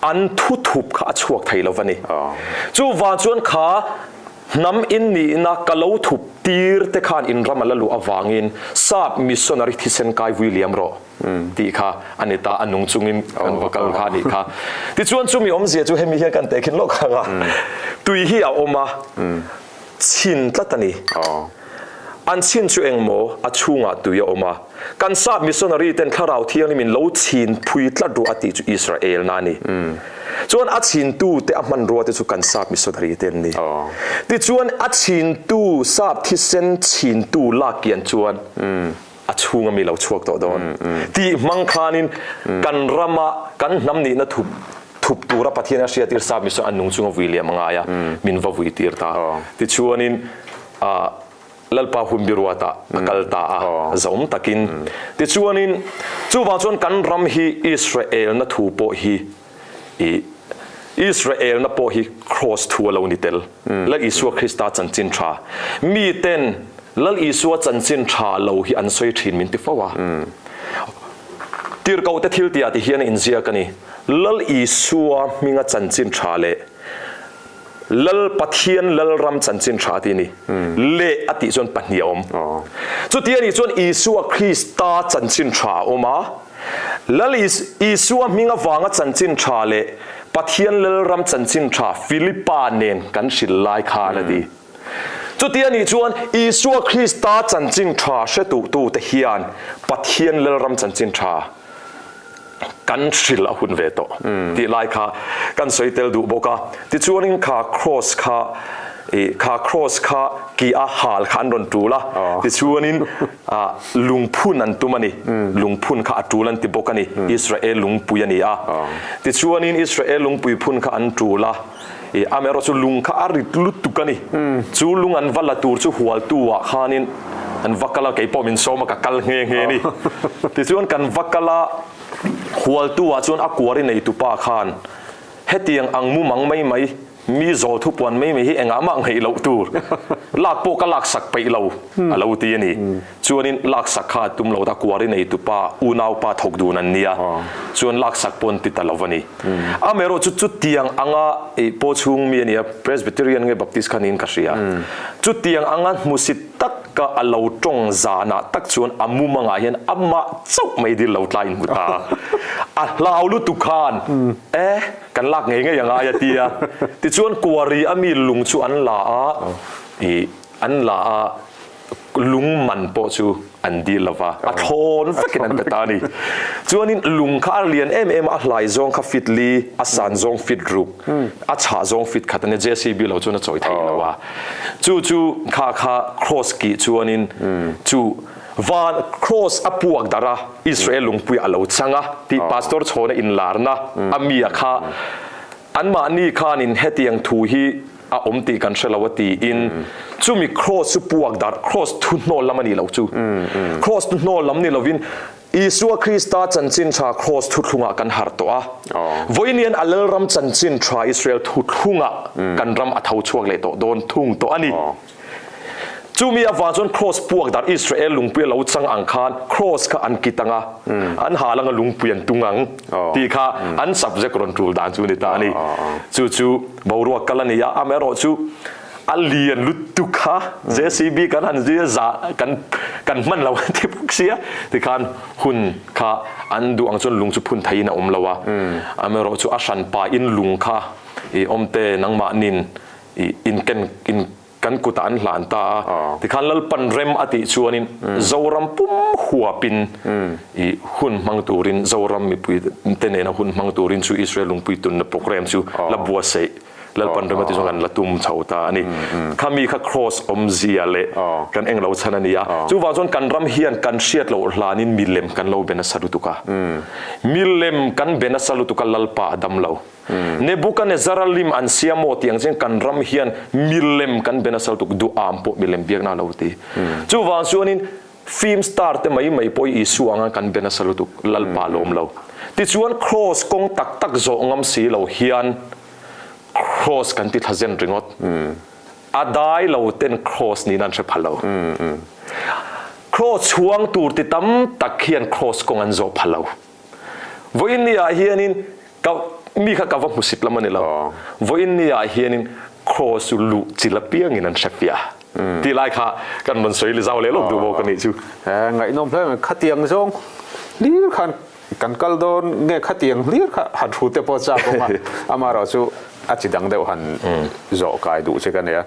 C: an thu thup kha a chhuak thei lo va ni. Chuvang chuan kha hnam in nihna ka lo thup tir te khan in ram a la luh avangin sap missionary thisen kai vui liam rawh tih kha a ni ta, a nung chungin kan va kal kha a nih kha. Tichuan chumi awmzia chu hemi hian kan tehkhin lawk ang a, tui hi a awm a, chhin tlat a ni. An chhin chu eng maw? A chhungah tui a awm a. Kan sap missionary ten Thlarau Thianghlim in lo chhin phui tlat ruah a tih chu Israel na a ni. Chuan a chhintu te a hmanrua te chu kan sap missionary te an ni. Tichuan a chhintu sap thisen chhintu lak kian chuan a chhunga mi lo chhuak tawh dawn tih hmang khanin kan rama kan hnam nihna thup thup tura Pathian a hriatir sap mi sawn an nung chunga vui liam a ngai a, min va vui tir ta. Tichuanin Lalpa hun biruatah a kal ta a, zawm takin. Tichuanin chuvang chuan kan ram hi Israelna thu pawh hi i Israelna pawh hi Kraws thu a lo ni tel. Lal Isua Krista chanchin tha. Miten Lal Isua chanchin tha lo hi an sawi thin min ti fo a. Tirhkohte thil tihah ti hian a inziak a ni. Lal Isua hminga chanchin tha leh Lal Pathian Lalram chanchin tha tih a ni. Leh a tih chuan pahnih a awm. Chuti a nih chuan Isua Krista chanchin tha a awm a. Lal Isua hming avanga chanchin tha leh Pathian Lalram chanchin tha Philipa nen kan hrilh lai khan a ti. Chuti a nih chuan Isua Krista chanchin tha hre tuhtute hian Pathian Lalram chanchin tha kan hrilh a hun ve tawh tih lai kha kan sawi tel duh bawk a. Tichuanin kha kraws kha ih kha kraws kha ki a hal kha an rawn tul a, tichuanin lungphun an tum a ni, lungphun kha a tul an ti bawk a ni, Israel lungpui a ni a. Tichuanin Israel lungpui phun kha an tul a, ih amaherawhchu chu lung kha a rit lutuk a ni. Chu lung an va la tur chu hualtu ah khanin an va kal a, kei pawh min sawm a ka kal nghe nghe a ni. Tichuan kan va kal a, hualtu ah chuan a kuari neitupa khan hetiang ang mumang mai mai, mi zawl thupuan mai mai hi engah mah ngheih loh tur, lak pawh ka laksak peih lo a lo ti a ni. Chuanin laksak kha a tum lo ta, kuari neitupa unaupa thawk dun an nia, chuan laksak pawh an ti ta lo a ni. Amaherawh chu chutiang anga ih paw chhung mi a nia, Presbyterian nge Baptist kha niin ka hria, chutiang anga hmusit taka a lo tawng zanah tak chuan a mumangah hian amah chauh mai dil lo tlai inhmu ta. A hlau lutuk khan e kan lak ngei ngei angai a tia. Tichuan kuari a mi lung chu an la a, ih an la a, lung man pawh chu an dil lo va, a thlawn vekin an pe ta a ni. Chuanin lung kha a lian em em a, a hlai zawng kha fit li, a san zawng fit ruk, a chhah zawng fit khat a nia, JCB lo chuan a chawi thei lo a. Chu chu kha kha cross kih chuanin chu van cross a puak darh a, Israel lungpui a lo chang a tih Pastor Chhawna inlarna a mi a kha anmahni khanin hetiang thu hi a awm tih kan hre lo a tiin chumi cross chu puak darh, cross thu hnawl lam a nih loh chu. Cross thu hnawl lam ni lovin Isua Krista chanchin tha cross thuthlungah kan harh tawh a. Vawiinian a Lalram chanchin tha Israel thuthlungah kan ram a tho chhuak leh tawh dawn thung tawh a ni. Chumi avang chuan cross puak darh Israel lungpui a lo chang ang khan cross kha an kit ang a, an hal anga lungpui an tung ang tih kha an subject rawn tul dan chu a ni ta a ni. Chu chu boruak kal a ni a, amaherawhchu a lian lutuk kha JCB kan han zui a za kan kan hman lo an ti bawk sia tikhan hun kha an duh ang chuan lung chu phun theihin a awm lo a, amaherawhchu a hranpa in lung kha i awmte nangmahnin i inken in Kan kutah an hlan ta a, tikhan Lalpan rem a tih chuanin Zoram pum huapin i hun hmang turin Zoram mipui te nena hun hmang turin chu Israel lungpui tunna program chu la buatsaih Lalpan rem a tih chuan kan la tum chho ta a ni. Khami kha cross awmzia leh kan eng lo chhan a ni a. Chuvang chuan kan ram hian kan hriat loh hlanin milem kan lo be nasa lutuk a. Milem kan be nasa lutuk a Lalpa a dam lo. Nebuchadnezzar-a lim an siam aw tih ang chian kan ram hian milem kan be nasa lutuk duh am pawh milem biakna a lo ti. Chuvang chuanin film star te mai mai pawh hi Isua anga kan be nasa lutuk Lalpa lawm lo. Tichuan cross kawng tak tak zawh ngam si lo hian cross kan ti thla zen ringawt. A dai lo ten cross niin an hre pha lo. Kraws chhuang tur ti tam tak hian kraws kawng an zawh pha lo. Vawiin ni ah hianin ka mi kha ka va hmusit lam a ni lo. Vawiin ni ah hianin kraws chu luh chil apiangin an hre fiah tih lai kha kan rawn sawi zau leh lawk duh bawk a nih chu.
A: Ngaihnawm hle mai. Khatiang zawng hlir khan kan kal dawn nge khatiang hlir kha han thu te pawh chak awm a, amaherawh chu a chi dang deuh han zawh kai duh che ka nia.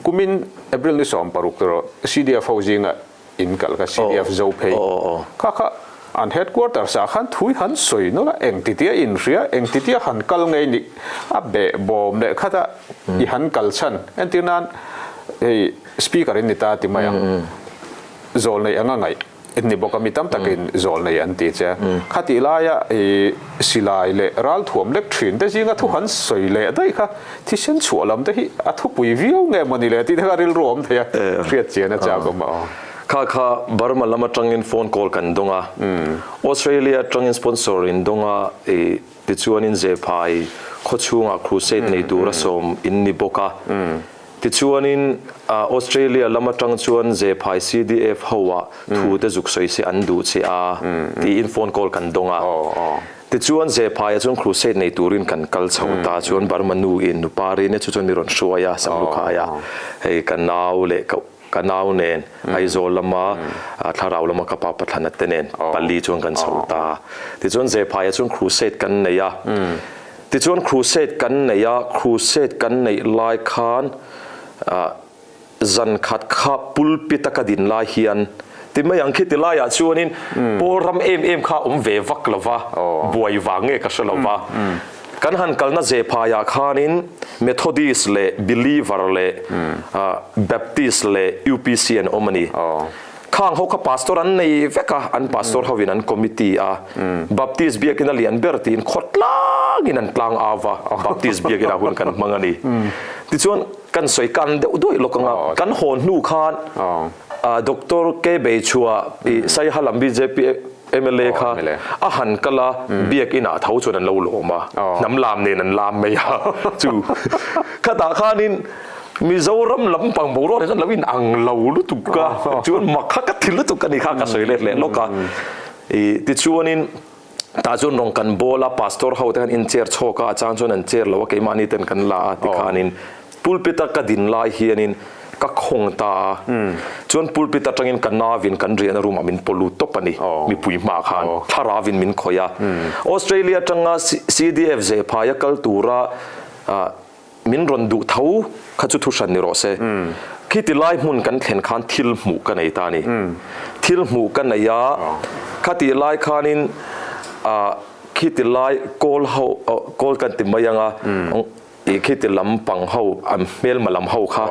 A: Kumin April ni 16 erawh CDF ho zinga in kal kha CDF zo phei kha kha an headquarters ah khan thui han sawi nawlh a, eng titia inhria, eng titia han kal ngei nih a beh bawm leh khat a i han kal chhan. Entir nan hei speaker in ni ta ti mai ang, zawl neih anga ngaih. Ni bawk a, mi tam takin zawl nei an ti che a. Khatih laia i silai leh ralthuam lek thin te zinga thu han sawi leh daih kha thisen chhuah lam te hi a thupui viau nge maw ni le tih te kha rilru awm thei a, hriat chian a chak awm a aw.
C: Kha kha Burma lam atangin phone call kan dawng a, Australia atangin sponsor in dawng a, i tichuanin Zephai khawchhungah crusade nei tura sawm in ni bawk a. Tichuanin Australia lam atang chuan Zephai CDF ho ah thu te zuk sawi se an duh che a tiin phone call kan dawng a. Tichuan Zephai ah chuan crusade nei turin kan kal chho ta chuan Burma nu in nupa rin e chu chuan mi rawn hruai a Samlukhai ah hei ka nau leh ka ka nau nen Aizawl lama thlarau lama ka pa Pathlana te nen pali chuan kan chho ta. Tichuan Zephai ah chuan crusade kan nei a. Tichuan crusade kan nei a, crusade kan neih lai khan zan khat kha pulpit a ka din lai hian ti mai ang khi ti laiah chuanin pawl ram em em kha a awm ve vak lo va, buai vang nge ka hre lo va. Kan han kalna Zephaiah khanin Methodist leh Believer leh Baptist leh UPC an awm a ni. Khang ho kha pastor an nei vek a, an pastor hovin an committee a, Baptist biakin a lian ber tiin khaw tlangin an tlang au va, Baptist biakin ah hun kan hmang a ni. Tichuan kan sawi kan deuh duai lawk ang a, kan hawn hnu khan Doctor K Beichhua i Saiha lam bjp mla kha a han kal a, biakin ah tho chuan an lo lawm a, hnam lam nen an lam mai a, chu khatah khanin Mizoram lampang boruak hi chuan lo in ang lo lutuk a, chuan mak kha ka ti lutuk a ni kha ka sawi let leh lawk a. I tichuanin tah chuan rawng kan bawl a, pastor ho te khan in chair chhawk a, a chang chuan an chair lo a, keimahni ten kan la a tikhanin pulpit a ka din lai hianin ka khawng ta a, chuan pulpit atangin ka navin kan riahna room ah min paw lut tawp a ni, mipui hmaah khan thlarauin min khawih a. Australia atanga CDF Zephaia kal tura Min rawn duh tho kha chu thuhran ni rawh se. Khiti lai hmun kan thlen khan thil hmuh ka nei ta a ni. Thil hmuh ka nei a, khati lai khanin khiti lai kawl ho, kawl kan ti mai ang a, i khiti lam pang ho, an hmelma lam ho kha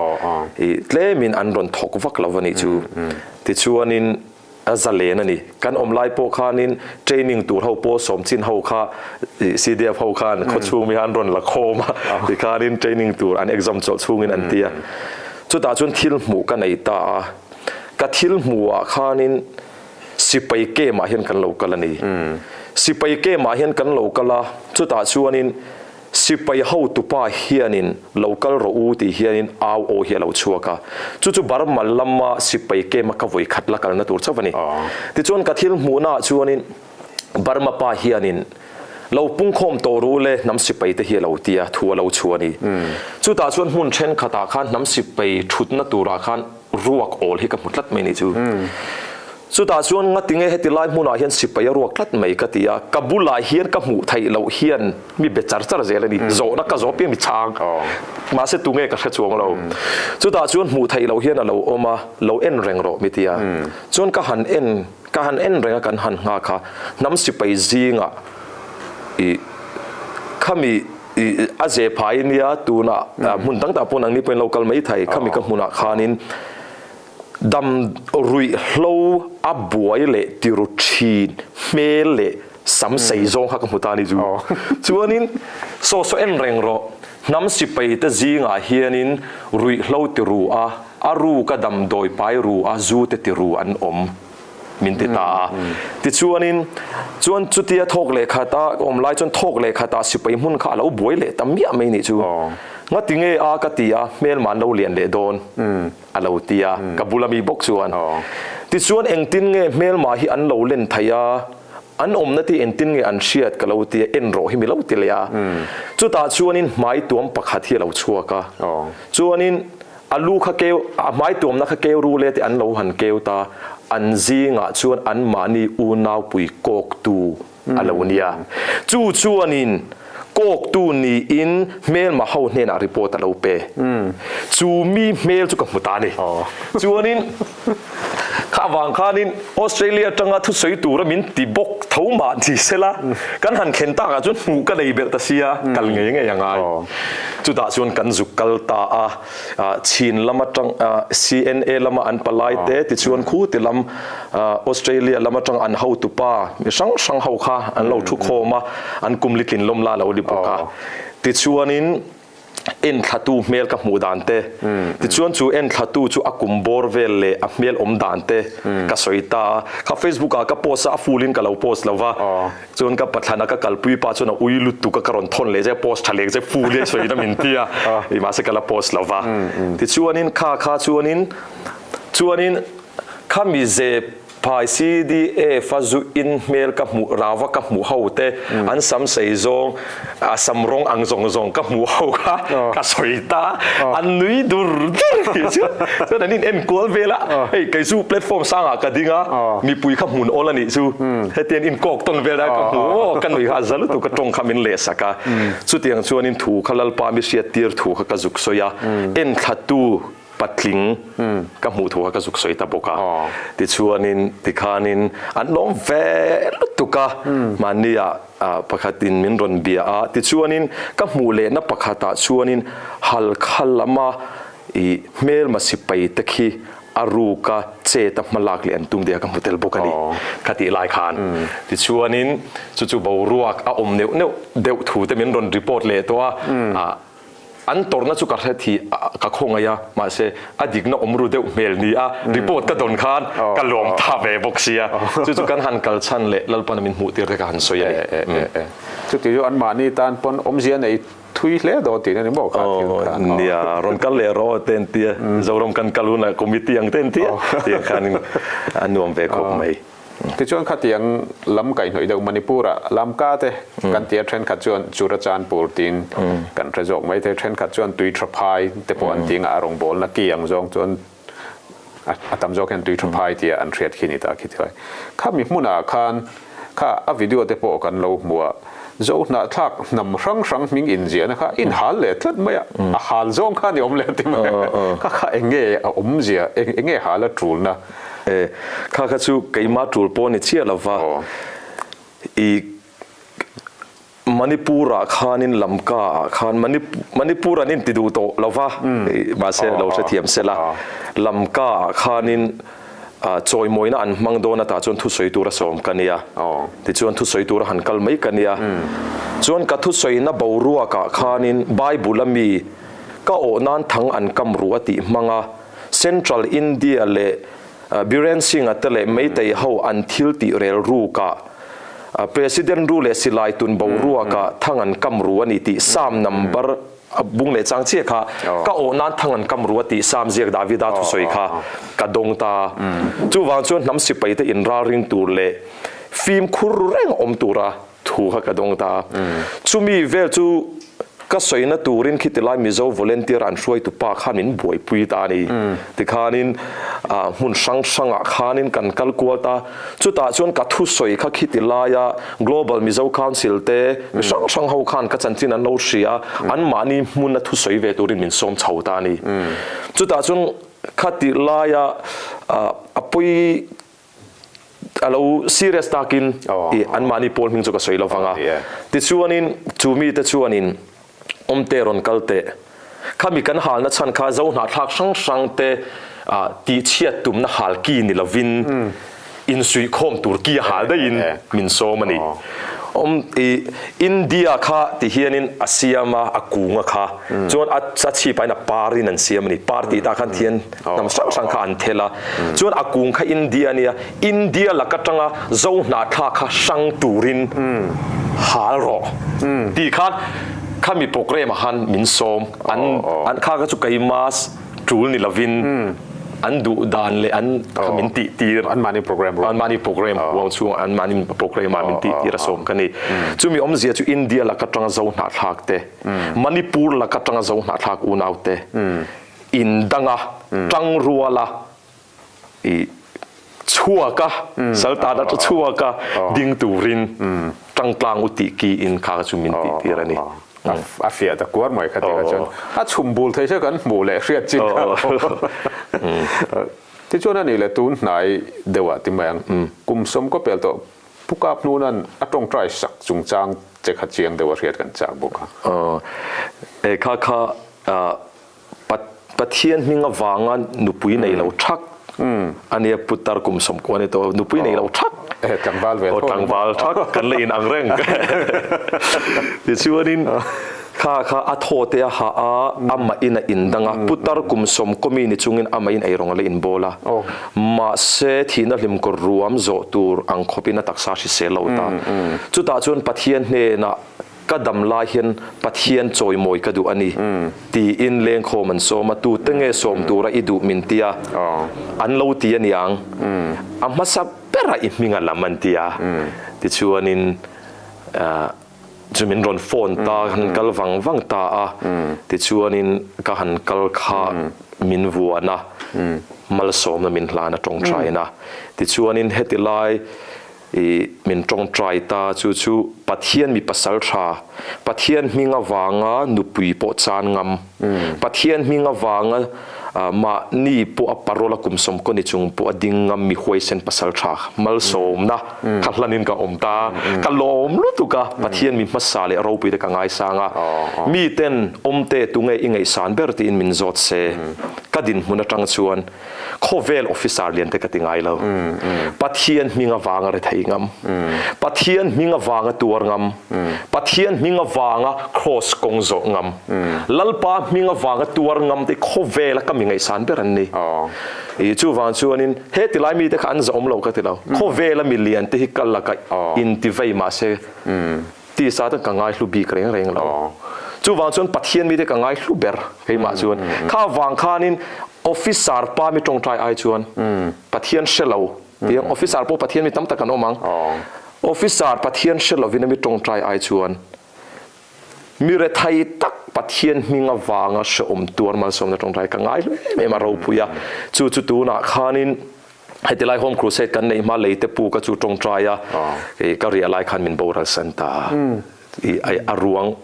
C: i tlemin an rawn thawk vak lo a nih chu. Tichuanin A zalen a ni. Kan awm lai pawh khanin training tur ho pawh sawmchin ho kha CDF ho khan khawchhung mi khan rawn la khawm a, tikhanin training tur an exam chawlh chhungin an ti a. Chutah chuan thil hmuh ka nei ta a, ka thil hmuhah khanin sipai camp ah hian kan lo kal a ni. Sipai camp ah hian kan lo kal a, chutah chuanin Sipai hotupa hianin lo kal rawh u tih hianin au aw hi a lo chhuak a, chu chu Burma lama sipai kem a ka vawi khat la kalna tur chauh a ni. Tichuan ka thil hmuhnaah chuanin Burma pa hianin lo pungkhawm tawh ru le hnam sipai te hi a lo ti a, thu a lo chhuah a ni. Chutah chuan hmun thenkhatah khan hnam sipai thutna turah khan ruak awl hi ka hmu tlat mai ni chu. Chutah chuan ngati nge heti lai hmunah hian sipai a ruak tlat mai ka ti a, ka bulah hian ka hmuh theih loh hian mi be char char zel a ni, zawhna ka zawh piang mi chhang, mahse tunge ka hre chuang lo. Chutah chuan hmuh theih loh hian a lo awm a, lo en reng rawh mi ti a. Chuan ka han en, ka han en reng a kan han nghak a, hnam sipai zingah i khami i a ze phai nia tunah hmun dang dang pawh nangni pawhin lo kal mai thei, khami ka hmunah khanin Dam ruih hlo a buai leh tiru thin hmel leh sam sei zawng kha ka hmu ta a ni chu. Chuanin saw saw en reng rawh, hnam sipai te zingah hianin ruih hlo tiru a, a ru ka damdawi pai ru a zu te tiru an awm. min ti ta a. Tichuanin, chuan chutia thawk leh khata ka awm lai chuan thawk leh khatah sipai hmun kha a lo buai leh ta miah mai nih chu. Ngati nge a ka ti a, hmelma an lo lian leh dawn a lo ti a, ka bula mi bawk chuan. Tichuan engtin nge hmelma hi an lo len thei a, an awmna te engtin nge an hriat ka lo ti a, en rawh hi mi lo ti leh a. Chutah chuanin hmai tuam pakhat hi a lo chhuak a, chuanin A lu kha keu, a hmai tuamna kha keu ru le tih an lo han keu ta, an zingah chuan anmahni unaupui kawktu a lo nia. Chu chuanin kawktu niin hmelma ho hnenah report a lo pe. Chu mi hmel chu ka hmu ta a ni. Chuanin kha avang khanin Australia atanga thusawi tura min ti bawk tho mah ni sela, kan han thlen takah chuan hmuh ka nei belh ta sia, kal ngei ngei a ngai. Chutah chuan kan zuk kal ta a, Chin lam atang CNA lama an palai te tichuan khu ti lam Australia lam atang an hotupa mi hrang hrang ho kha an lo thu khawm a, an kum litlin lawm la lo ni bawk a. Tichuanin enthlatu hmel ka hmuh dan te, tichuan chu enthlatu chu a kum bawr vel leh a hmel awm dan te ka sawi ta a, kha Facebook ah ka post a, a full in ka lo post lo va, chuan ka pathlana ka kalpui pa chuan a ui lutuk a ka rawn thawn leh zek, post tha leh zek full i sawi in a min ti a, mahse ka la post lo va, tichuanin kha kha chuanin chuanin khami ze Phai CDF a zu in hmel ka hmuh rava ka hmuh ho te an sam sei zawng a sam rawng ang zawng zawng ka hmuh ho kha ka sawi ta an nui dur dur tih chu chuan an in en kual vel a hei kei chu platform sangah ka ding a mipui kha hmun awl a nih chu hetiang in kawk tawn vel a ka hmu aw ka nui kha a za lutuk ka tawng kha min leh sak a chutiang chuanin thu kha Lalpa mi hriattir thu kha ka zuk sawi a enthlatu Patling ka hmuh thu kha ka zuk sawi ta bawk a. Tichuanin tikhanin an lawm ve lutuk a, mahnia pakhatin min rawn bia a. Tichuanin ka hmuh lehna pakhatah chuanin Halkha lama i hmelma sipai te khi a ruka chet a hmalak leh an tum tih kha ka hmu tel bawk a ni kha tih lai khan. Tichuanin chu chu boruak a awm neuh neuh deuh thu te min rawn report leh tawh a. An tawrhna chu ka hre thi ka khawngaih a, mahse a dikna awm ru deuh hmel ni a report ka dawn khan ka lawm tha ve bawk sia. Chu chu kan han kal chhan leh Lalpana min hmuh tir te ka han sawi a ni.
A: Chuti chu anmahni tan pawn awmzia nei thui hle dawn tihna ni maw kha thil khan.
C: Nia, rawn kal leh rawh te an tia, Zoram kan kal hunah committee ang te an tia, tiang khanin a nuam ve khawp mai.
A: Tichuan khatiang lam kaihhnawih deuh Manipur-ah Lamka te kan tia thenkhat chuan Churachandpur tiin kan hre zawk mai thei, thenkhat chuan Tuiṭhaphai te pawh an ti anga a rawngbawlna ki ang zawng chuan a tam zawk hian Tuiṭhaphai tia an hriat khi ni ta khi tilai. Khami hmunah khan kha a video te pawh kan lo hmu a, Zo hnahthlak hnam hrang hrang hming inziahna kha in hal leh tlat mai a, a hal zawng kha ni awm leh ti mai a, kha kha eng nge a awmzia, eng nge hal a ṭulna?
C: E, kha kha chu keimah tul pawh ni chiah lova, i Manipur-ah khanin Lamka-ah khan Manipur an inti duh tawh lova, mahse lo hrethiam sela, Lamka-ah khanin chawimawina an hmang dawn atah chuan thusawi tura sawm ka nia, tichuan thusawi tura han kal mai ka nia. Chuan ka thusawina boruakah khanin Bible-a mi ka awh nan thang an kam ru a tih hmang a, Central India leh Biren Singh-a te leh Meitei ho an thil tih rel rukah President ru leh silai tun boruakah thang an kam ru a ni tih Psalm number bung leh chang chiah kha ka awh nan thang an kam ru a tih Psalm ziak Davida thusawi kha ka dawng ta. Chuvang chuan hnam sipai te inralring tur leh fimkhur ru reng awm tura thu kha ka dawng ta. Chumi vel chu ka sawina turin khitilai Mizo volunteer an hruaitu pa khan min buaipui ta a ni. Tikhanin hmun hrang hrangah khanin kan kal kual ta. Chutah chuan ka thusawi kha khitilaia Global Mizo Council te mi hrang hrang ho khan ka chanchin an lo hria a, anmahni hmuna thusawi ve turin min sawm chho ta a ni. Chutah chuan khatilaia a pawi A lo serious takin i anmahni pawl hming chu ka sawi lo vang a. Tichuanin chu mite chuanin awmte rawn kal teh. Khami kan halna chhan kha zo hnahthlak hrang hrang te tihchhiat tumna hal ki ni lovin insuihkhawm tur ki a hal daihin min sawm a ni. Awm i India kha ti hianin a siam a, a kunga kha chuan a a chhip ah hian a par in an siam a ni. Par tih tah khan thian hnam hrang hrang kha an thel a. Chuan a kung kha India a nia, India lak atanga Zo hnahthlak kha hrang turin hal rawh tih khan khami programme ah khan min sawm. An an kha kha chu keima tul ni lovin an duh dan leh an kha min tih tir.
A: Anmahni programme ruang.
C: Anmahni programme ruang chhungah anmahni programme ah min tih tir a sawm ka ni. Chumi awmzia chu India lak atanga Zo hnahthlak te, Manipur lak atanga Zo hnahthlak unau te indanga tangruala i chhuak a, saltan a chhuak a, ding turin tangtlang u tih ki in kha chu min tih tir a ni.
A: A fiah ta kuar mai kha ti kha chuan a chhum bul thei se kan hmuh leh hriat chin kha. Tichuan a nih leh tun hnai deuhah ti mai ang, kum sawm kaw pel tawh Pu Kap Hnuna'n a tawngtai sak chungchang che kha chiang deuh a hriat kan chak bawk a.
C: E kha kha Pathian hming avanga nupui nei lo thak a nia putar kum sawmkua a ni tawh nupui nei lo thak
A: tlangval ve
C: tlangval thak kan la in ang reng tichuanin kha kha a thaw te a ha a amah in a indang a putar kum sawmkaw mi ni chungin amah in eirawng a la inbawl a mahse thihna hlimkawr ruam zawh tur ang khawpin a taksa hrisel lo ta chutah chuan Pathian hnenah Ka dam lai hian Pathian chawimawi ka duh a ni, tiin lengkhawm an sawm a, tute nge sawm tura i duh min ti a, an lo ti a niang, a hmasa berah i hming a lam an ti a, tichuanin chu min rawn phone ta, han kal vang vang ta a, tichuanin ka han kal kha min vuan a, malsawmna min hlan a tawngtaina, tichuanin heti lai. I min tawngtai ta chu chu Pathian mi pasal tha, Pathian hming avanga nupui pawh chan ngam, Pathian hming avanga mahni pawh a parole a kum sawmkaw ni chung pawh a ding ngam mi huaisen pasal tha malsawmna kha hlanin ka awm ta. Ka lawm lutuk a, Pathian mi hmasa leh ropui te ka ngaisang a, miten awmte tunge i ngaihsan ber tiin min zawt se ka dinhmun atang chuan Khawvel officer lian te ka ti ngai lo. Pathian hming avanga rethei ngam. Pathian hming avanga tuar ngam. Pathian hming avanga cross kawng zawh ngam. Lalpa hming avanga tuar ngam te khawvela ka mi ngaihsan ber an ni. I chuvang chuanin he tilai mite kha an zahawm lo ka ti lo. Khawvela mi lian te hi ka laka intivei mahse Tisa te ka ngaihlu bik reng reng lo. Chuvang chuan Pathian mite ka ngaihlu ber keimah chuan. Kha vang khanin officer pa mi tawngtai ai chuan Pathian hre lo ti ang. Officer pawh Pathian mi tam tak an awm ang. Officer Pathian hre lovin a mi tawngtai ai chuan mi rethei tak Pathian hming avanga hrehawm tuar malsawmna tawngtai ka ngaihlu em em a ropui a. Chu chu tunah khanin Heti lai Home Crusade kan neih hma lei te pu ka chu tawngtai a, ka riah lai khan min boral san ta a, a ruang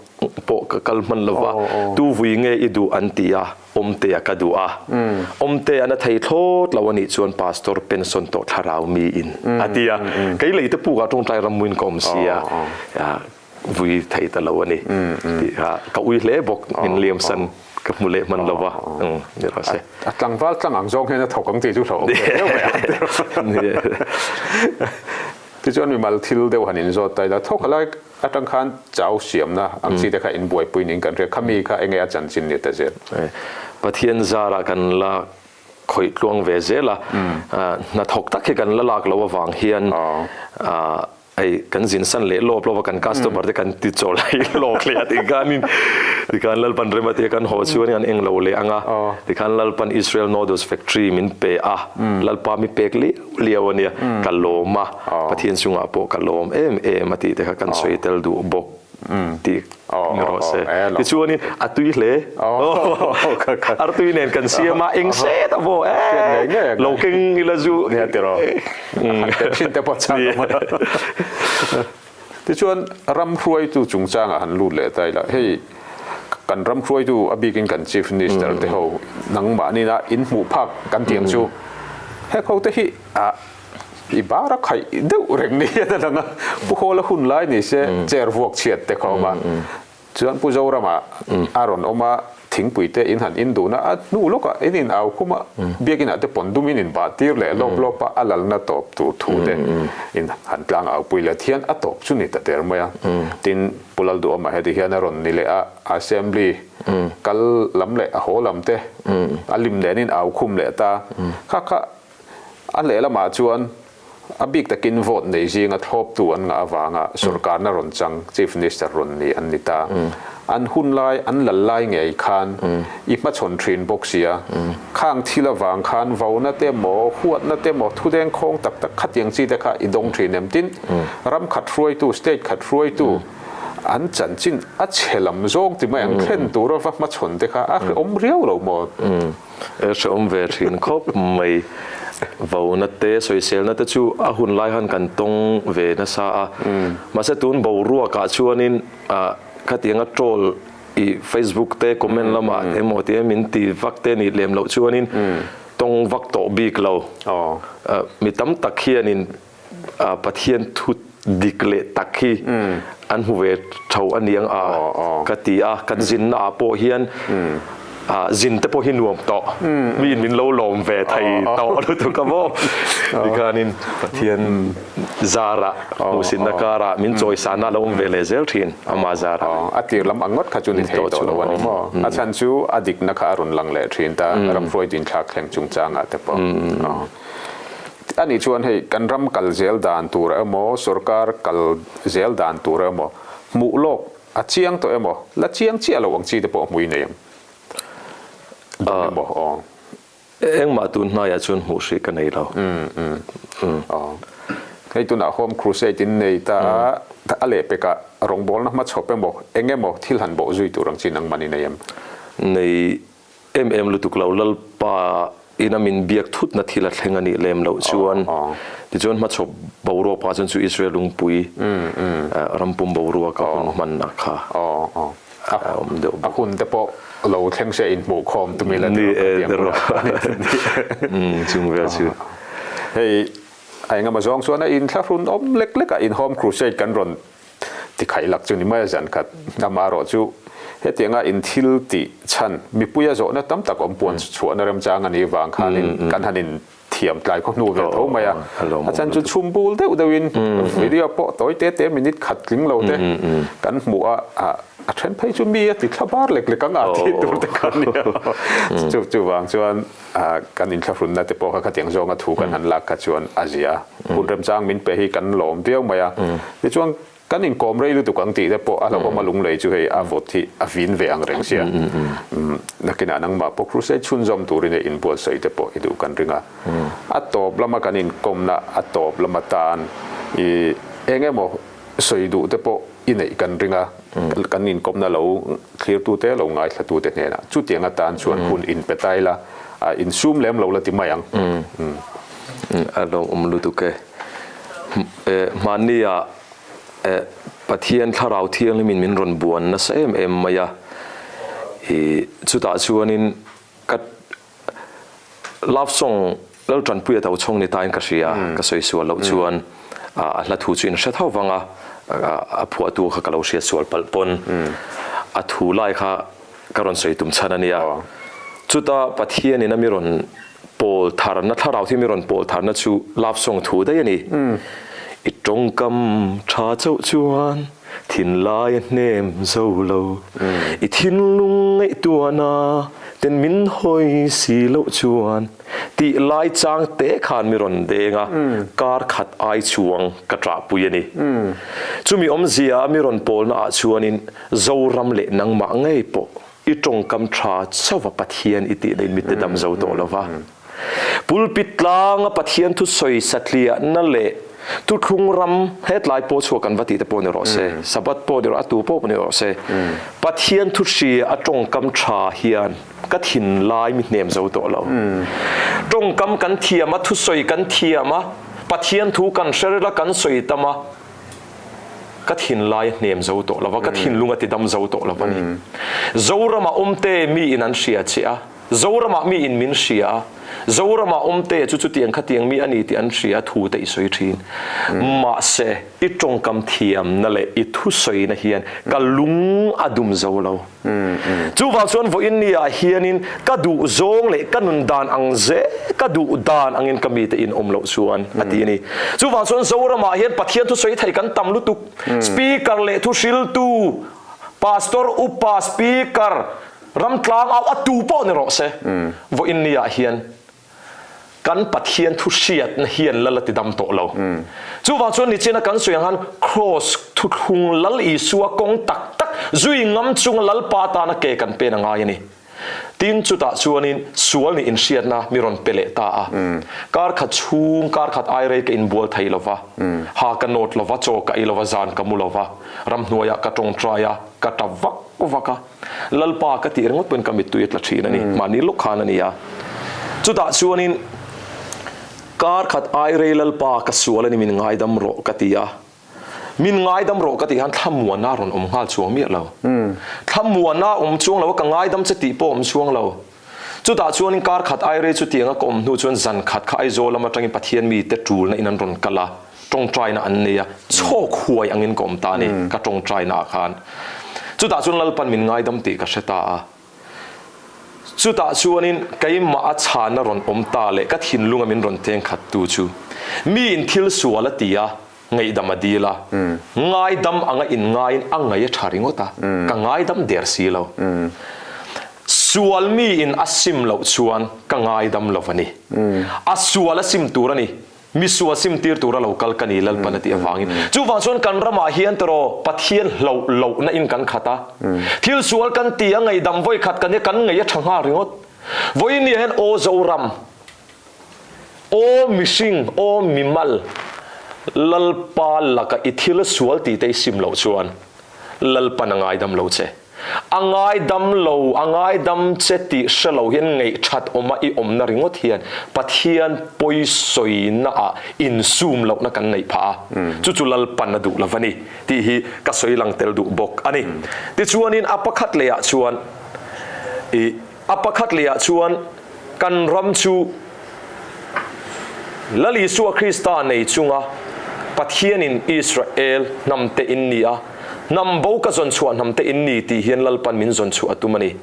C: pawh ka kal hman lo va, tu vui nge i duh an ti a, Awmtea ka duh a, Awmtea na thei thlawt lo a nih chuan Pastor pension tawh thlarau mi in a ti a, kei lei te pukah tawngtai rammuin ka awm si a, vui thei ta lo a ni tih kha ka ui hle bawk min liam san ka hmu leh hman lo va ni rawh se.
A: A tlangval tlang ang zawng hian a thawk ang tih chu hlauhawm ve deuh mai a. Tichuan mimal thil deuh han inzawt ta ila thawk alai atang khan chau siamna ang chi te kha inbuaipui niin kan hria khami kha enge a chanchin ni ta zel.
C: Pathian zarah kan la khawih tluang ve zel a, hnathawk tak hi kan la lak loh avang hian Hei kan zin san leh lawp lawp a kan customer te kan ti chawl hei lawk leh a tikhanin tikhan Lalpan rem a tia kan haw chuan an eng lo leh ang a tikhan Lalpan Israel Noodles Factory min pe a Lalpa mi pek liau liau a nia ka lawm a Pathian chungah pawh ka lawm em em a tih te kha kan sawi tel duh bawk tih ni rawh se tichuanin a tui hle artui nen kan siam a eng set a maw e lo keng ila zu
A: nia tiraw thin te pawh chak awm a tichuan ram hruaitu chungchangah han lut leh ta ila hei kan ram hruaitu a bikin kan chief minister te ho nangmah nina in hmuh phak kan tih ang chu hek ho te hi a I bar a khaih deuh reng ni hian a lang a, Pu Hawla hun lai ni se chair vuak chhiat te kha a awm a, chuan Pu Zorama a rawn awm a, Thingpui te in han in duhna a hnu lawkah in in au khum a, biakinah te pawn dum in in bah tir leh lawp lawp a, a lalna tawp tur thu te in han tlang au pui leh thian a tawp chu ni ta der mai a. Tin, Pu Lalduhawma heti hian a rawn ni leh a, Assembly kal lam leh a haw lam te a lim nen in au khum leh ta. Kha kha a lehlamah chuan a bik takin vote nei zinga thlawptu an ngah avanga sorkarna rawn chang Chief Minister rawn ni an ni ta. An hun lai, an lal lai ngei khan i hmachhawn thin bawk sia. Khang thil avang khan vauna te maw, huatna te maw, thudengkhawng tak tak khatiang chi te kha i dawng thin em? Tin, ram khat hruaitu, state khat hruaitu an chanchin a chhe lam zawng ti mai ang thlen tura va hmachhawn te kha a hrehawm riau lo maw?
C: Hrehawm ve thin khawp mai. Vauna te, sawiselna te chu a hun lai han kan tawng ve nasa a. Mahse tun boruakah chuanin khatianga troll i Facebook te comment lamah emaw tia min ti vak te nih lem loh chuanin tawng vak tawh bik lo. Mi tam tak hianin Pathian thu dik leh tak hi an hmu ve tho a niang a ka ti a, kan zinna ah pawh hian zin te pawh hi nuam tawh, mi in min lo lawm ve thei tawh lutuk a maw tikhanin Pathian zarah hmuhsitna karah min chawisana lo awm ve leh zel thin ama zarah.
A: A tir lam ang ngawt kha chu ni thei tawh lo a ni maw? A chhan chu a dikna kha a rawn lang leh thin ta, ramhruaitu inthlak thleng chungchangah te pawh. Ani chuan hei kan ram kal zel dan tur emaw, sorkar kal zel dan tur emaw, hmuh lawk a chiang tawh emaw, la chiang chiah lo ang chi te pawh hmui nei ang dawn emaw aw.
C: Engmah tun hnaiah chuan hmuh hrih ka nei lo.
A: Aw. Hei tunah Home Crusade in nei ta a, a lehpekah rawngbawlna hmachhawp emaw, eng emaw thil han bawh zui tur ang chi nangmah ni nei em?
C: Nei Em em lutuk lo, Lalpa ina min biak thutna thil a thleng a nih lem loh chuan, tichuan hmachhawp boruak pa chuan chu Israel lungpui rampum boruaka hun hmanna kha a awm deuh bawk.
A: A hun te pawh lo thleng se inhmuh khawm tumi la
C: ni e rawh. Chung vel chu.
A: Hei a engemaw zawng chuan a inthlahrun awm lek lek a, in Home Crusade kan rawn Tikhaih lak chu ni mai a zan khat. Amaherawh chu hetianga in thil tih chhan mipuia zawhna tam tak awm puan chhuahna remchang a nih vang khanin kan han in thiam tlai khaw hnu ve tho mai a. A chan chu chhum bul deuh deuhin video pawh tawi te te minute khat tling lo te kan hmuh a, a then phei chu mi a ti thla bar lek lek ang a tih tur te kha a nia. Chuvang chuan Kan inthlahrunna te pawh kha khatiang zawnga thu kan han lak kha chuan a zia. Hun remchang min pe hi kan lawm viau mai a. Tichuan kan inkawm rei lutuk ang tih te pawh a hlauhawm a lunglei chu hei a vawt hi a vin ve ang reng sia. Nakinah nangmah pawh crusade chhunzawm turin hei inbuatsaih te pawh i duh kan ring a. A tawp lama kan inkawmna a tawp lama tan i eng emaw sawi duh te pawh i neih kan ring a, kan inkawmna lo thlirtute, lo ngaithlatute hnenah chutiang atan chuan hun inpe ta ila, insum lem lo la ti mai ang.
C: A lawmawm lutuk e. Hmannia Pathian Thlarau Thianghlimin min rawn buan nasa em em mai a, chutah chuanin ka Love song Lal Tanpuia to chhawng ni tain ka hria, ka sawi sual loh chuan a hla thu chu in hre tho vang a, a phuahtu kha ka lo hriat sual palh pawn a thu lai kha ka rawn sawi tum chhan a nia. Chuta Pathianin a mi rawn pawl tharna, thlarau thi mi rawn pawl tharna chu love song thu daih a ni. I tawngkam tha chauh chuan Thinlai a hnem zo lo. I thinlung ngaihtuahna ten min hawi si loh chuan tih lai chang te khan mi rawn deng a, kar khat ai chuang ka ṭahpui a ni. Chumi awmzia a mi rawn pawlna ah chuanin Zoram leh nangmah ngei pawh i ṭawngkam ṭha chauha Pathian i tihna in mitte dam zo tawh lova. Pulpit tlanga Pathian thusawi satliahna leh thuthlung ram hetlai pawh chhuak kan va tih te pawh ni rawh se, Sabbath pawh ni rawh, a tu pawh ni rawh se, Pathian thuhria a tawngkam tha hian ka thinlai mi hnem zo tawh lo. Tawngkam kan thiam a, thusawi kan thiam a, Pathian thu kan hre rel a, kan sawi tam a, ka thinlai a hnem zo tawh lo va, ka thinlung a tidam zo tawh lo va ni. Zoramah awmte mi in an hria che a, Zoramah mi in min hria a, Zorama awmte chu chutiang khatiang mi a ni tih an hria thu te i sawi thin. Mahse, i tawngkam thiamna leh i thusawina hian ka lung a dum zo lo. Chuvang chuan vawiin ni ah hianin ka duh zawng leh ka nun dan ang zel, ka duh dan angin ka mite in awm loh chuan a ti a ni. Chuvang chuan Zoramah hian Pathian thusawi thei kan tam lutuk. Speaker leh thuhriltu, Pastor, Upa, Speaker, Ramtlang au a tu pawh ni rawh se, vawiin ni ah hian kan Pathian thu hriatna hian lal a ti dam tawh lo. Chuvang chuan nichina kan sawi ang khan Kraws thuthlung Lal Isua kawng tak tak zui ngam chunga Lalpa atana ke kan pen a ngai a ni. Tin, chutah chuanin sual nih inhriatna mi rawn pe leh ta a. Kar khat chhung, kar khat ai rei ka inbual thei lo va, ha ka nawt lo va, chaw ka ei lo va, zan ka mu lo va, ramhnuaiah ka tawngtai a, ka tap vak vak a. Lalpa ka tih ringawt pawhin ka mittui a tla thin a ni, mahni lawk khan a ni a. Chutah chuanin kar khat ai rei Lalpa ka sual a ni min ngaidam rawh ka ti a. Min ngaidam rawh ka tih khan thlamuana rawn awm nghal chuang miah lo. Thlamuana awm chuang lo a ka ngaidam che tih pawh awm chuang lo. Chutah chuanin kar khat ai rei chutianga ka awm hnu chuan zan khat kha Aizawl lam atangin Pathian mite tulna in an rawn kal a, tawngtaina an nei a, chhawk huai angin ka awm ta a ni, ka tawngtaina ah khan. Chutah chuan Lalpan min ngaidam tih ka hre ta a. Chutah chuanin keimah a chhana rawn awm ta leh ka thinlunga min rawn teng khat tu chu miin thil sual a ti a, ngaihdam a dil a, ngaidam anga inngaiin a ngaih a tha ringawt a, ka ngaidam der si lo. Sual miin a sim loh chuan ka ngaidam lo a ni. A sual a sim tur a ni. Mi sual sim tir tura lo kal ka ni Lalpan a tih avangin. Chuvang chuan kan ramah hian tawraw Pathian hlauh lohna in kan khat a. Thil sual kan ti a ngaihdam vawi khat kan hi kan ngaih a tha nghal ringawt. Vawiin ni ah hian aw Zoram, aw mihring, aw mimal, Lalpa laka i thil sual tih te i sim loh chuan Lalpan a ngaidam lo che. A ngaidam lo, a ngaidam che tih hre lo hian ngaihthat awma i awmna ringawt hian Pathian pawisawina ah insum lohna kan neih phah a, chu chu Lalpan a duh lo va ni tih hi ka sawi lang tel duh bawk a ni. Tichuanin a pakhat leh ah chuan i a pakhat leh ah chuan kan ram chu Lal Isua Krista nei chunga Pathianin Israel hnamte in ni a, hnam bo ka zawn chhuah hnamte in ni tih hian Lalpan min zawn chhuah a tum a ni.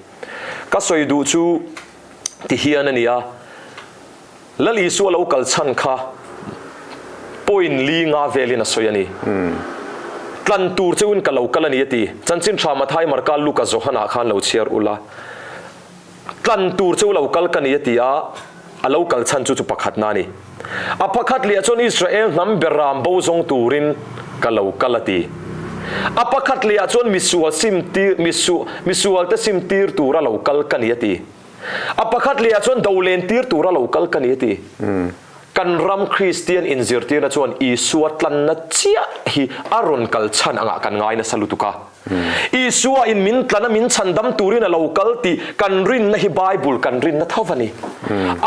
C: Ka sawi duh chu ti hian a ni a, Lal Isua lo kal chhan kha point li nga velin a sawi a ni. Tlan tur cheuhin ka lo kal a ni a ti. Chanchin tha Mathai, Marka, Luka, Johana khan lo chhiar ula. Tlan tur cheu lo kal ka ni a ti a, a lo kal chhan chu chu pakhatna a ni. A pakhat leh chuan Israel hnam ber ram bo zawng turin ka lo kal a ti. A pakhat leh ah chuan misual sim tir, misu, misualte sim tir tura lo kal ka ni a ti. A pakhat leh ah chuan do len tir tura lo kal ka ni a ti. Kan ram Kristian inzirtirna chuan Isua tlanna chiah hi a rawn kal chhan angah kan ngai nasa lutuk a. Isua in min tlan a min chhandam turin a lo kal tih kan rinna hi Bible kan rinna tho a ni.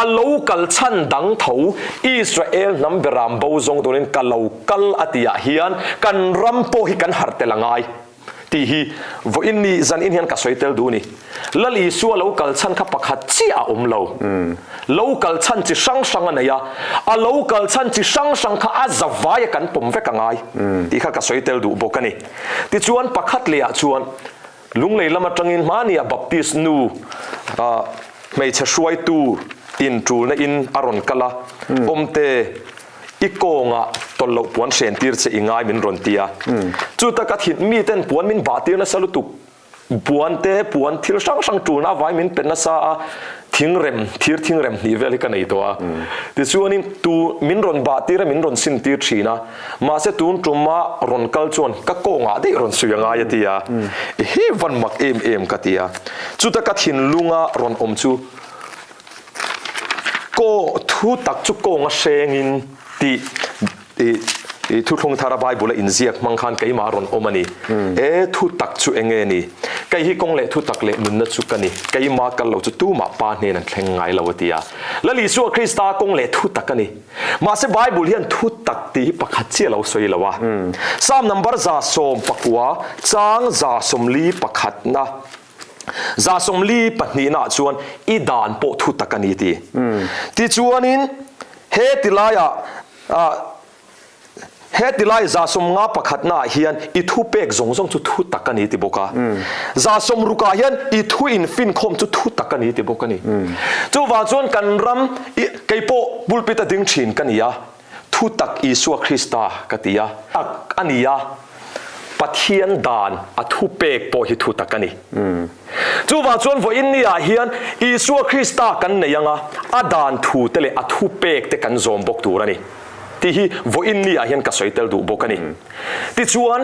C: A lo kal chhan dang tho Israel hnam beram bo zawng turin ka lo kal a tih ah hian kan ram pawh hi kan harh tel a ngai tih hi vawiin ni zan in hian ka sawi tel duh a ni. Lal Isua lo kal chhan kha pakhat chiah a awm lo. Lo kal chhan chi hrang hrang a nei a, a lo kal chhan chi hrang hrang kha a zavai a kan pawm vek a ngai tih kha ka sawi tel duh bawk a ni. Tichuan pakhat leh ah chuan Lunglei lam atangin hmani ah Baptist nu hmeichhe hruaitu in tulna in a rawn kal a, Awmte, i kawngah tawlh loh puan hren tir che i ngai min rawn ti a. Chu taka thin miten puan min bah tir nasa lutuk. Puan te, puan thil hrang hrang tulna avai min pe nasa a, thingrem, thir thingrem hnih vel hi ka nei tawh a. Tichuanin tu min rawn bah tir a, min rawn sin tir thin a. Mahse tun tuma rawn kal chuan ka kawngah daih rawn sui a ngai a ti a. Ehe van mak em em ka ti a. Chuta ka thinlunga rawn awm chu kaw thu tak chu kawnga hrengin tih I thuthlung thara Bible a inziak hmang khan keimah rawn awm a ni. E, thu tak chu eng nge ni? Kei hi kawng leh thu tak leh nunna chu ka ni. Keimah kal lo chu tumah Pa hnen an thleng ngai lo a ti a. Lal Isua Krista kawng leh thu tak a ni. Mahse Bible hian thu tak tih hi pakhat chiah lo sawi lo a. Psalm number 119 chang 141 na. 42 naah chuan i dan pawh thu tak a ni ti. Tichuanin he tilaiah he tilai 51 naah hian i thu pek zawng zawng chu thu tak a ni ti bawk a. 60ah hian i thu infinkhawm chu thu tak a ni ti bawk a ni. Chuvang chuan kan ram kei pawh pulpit a ding thin ka ni a, thu tak Isua Krista ka ti a, tak a ni a, Pathian dan a thu pek pawh hi thu tak a ni. Chuvang chuan vawiin ni ah hian Isua Krista kan nei anga a dan thu te leh a thu pek te kan zawm bawk tur a ni. Tih hi vawiin ni ah hian ka sawi tel duh bawk a ni. Tichuan,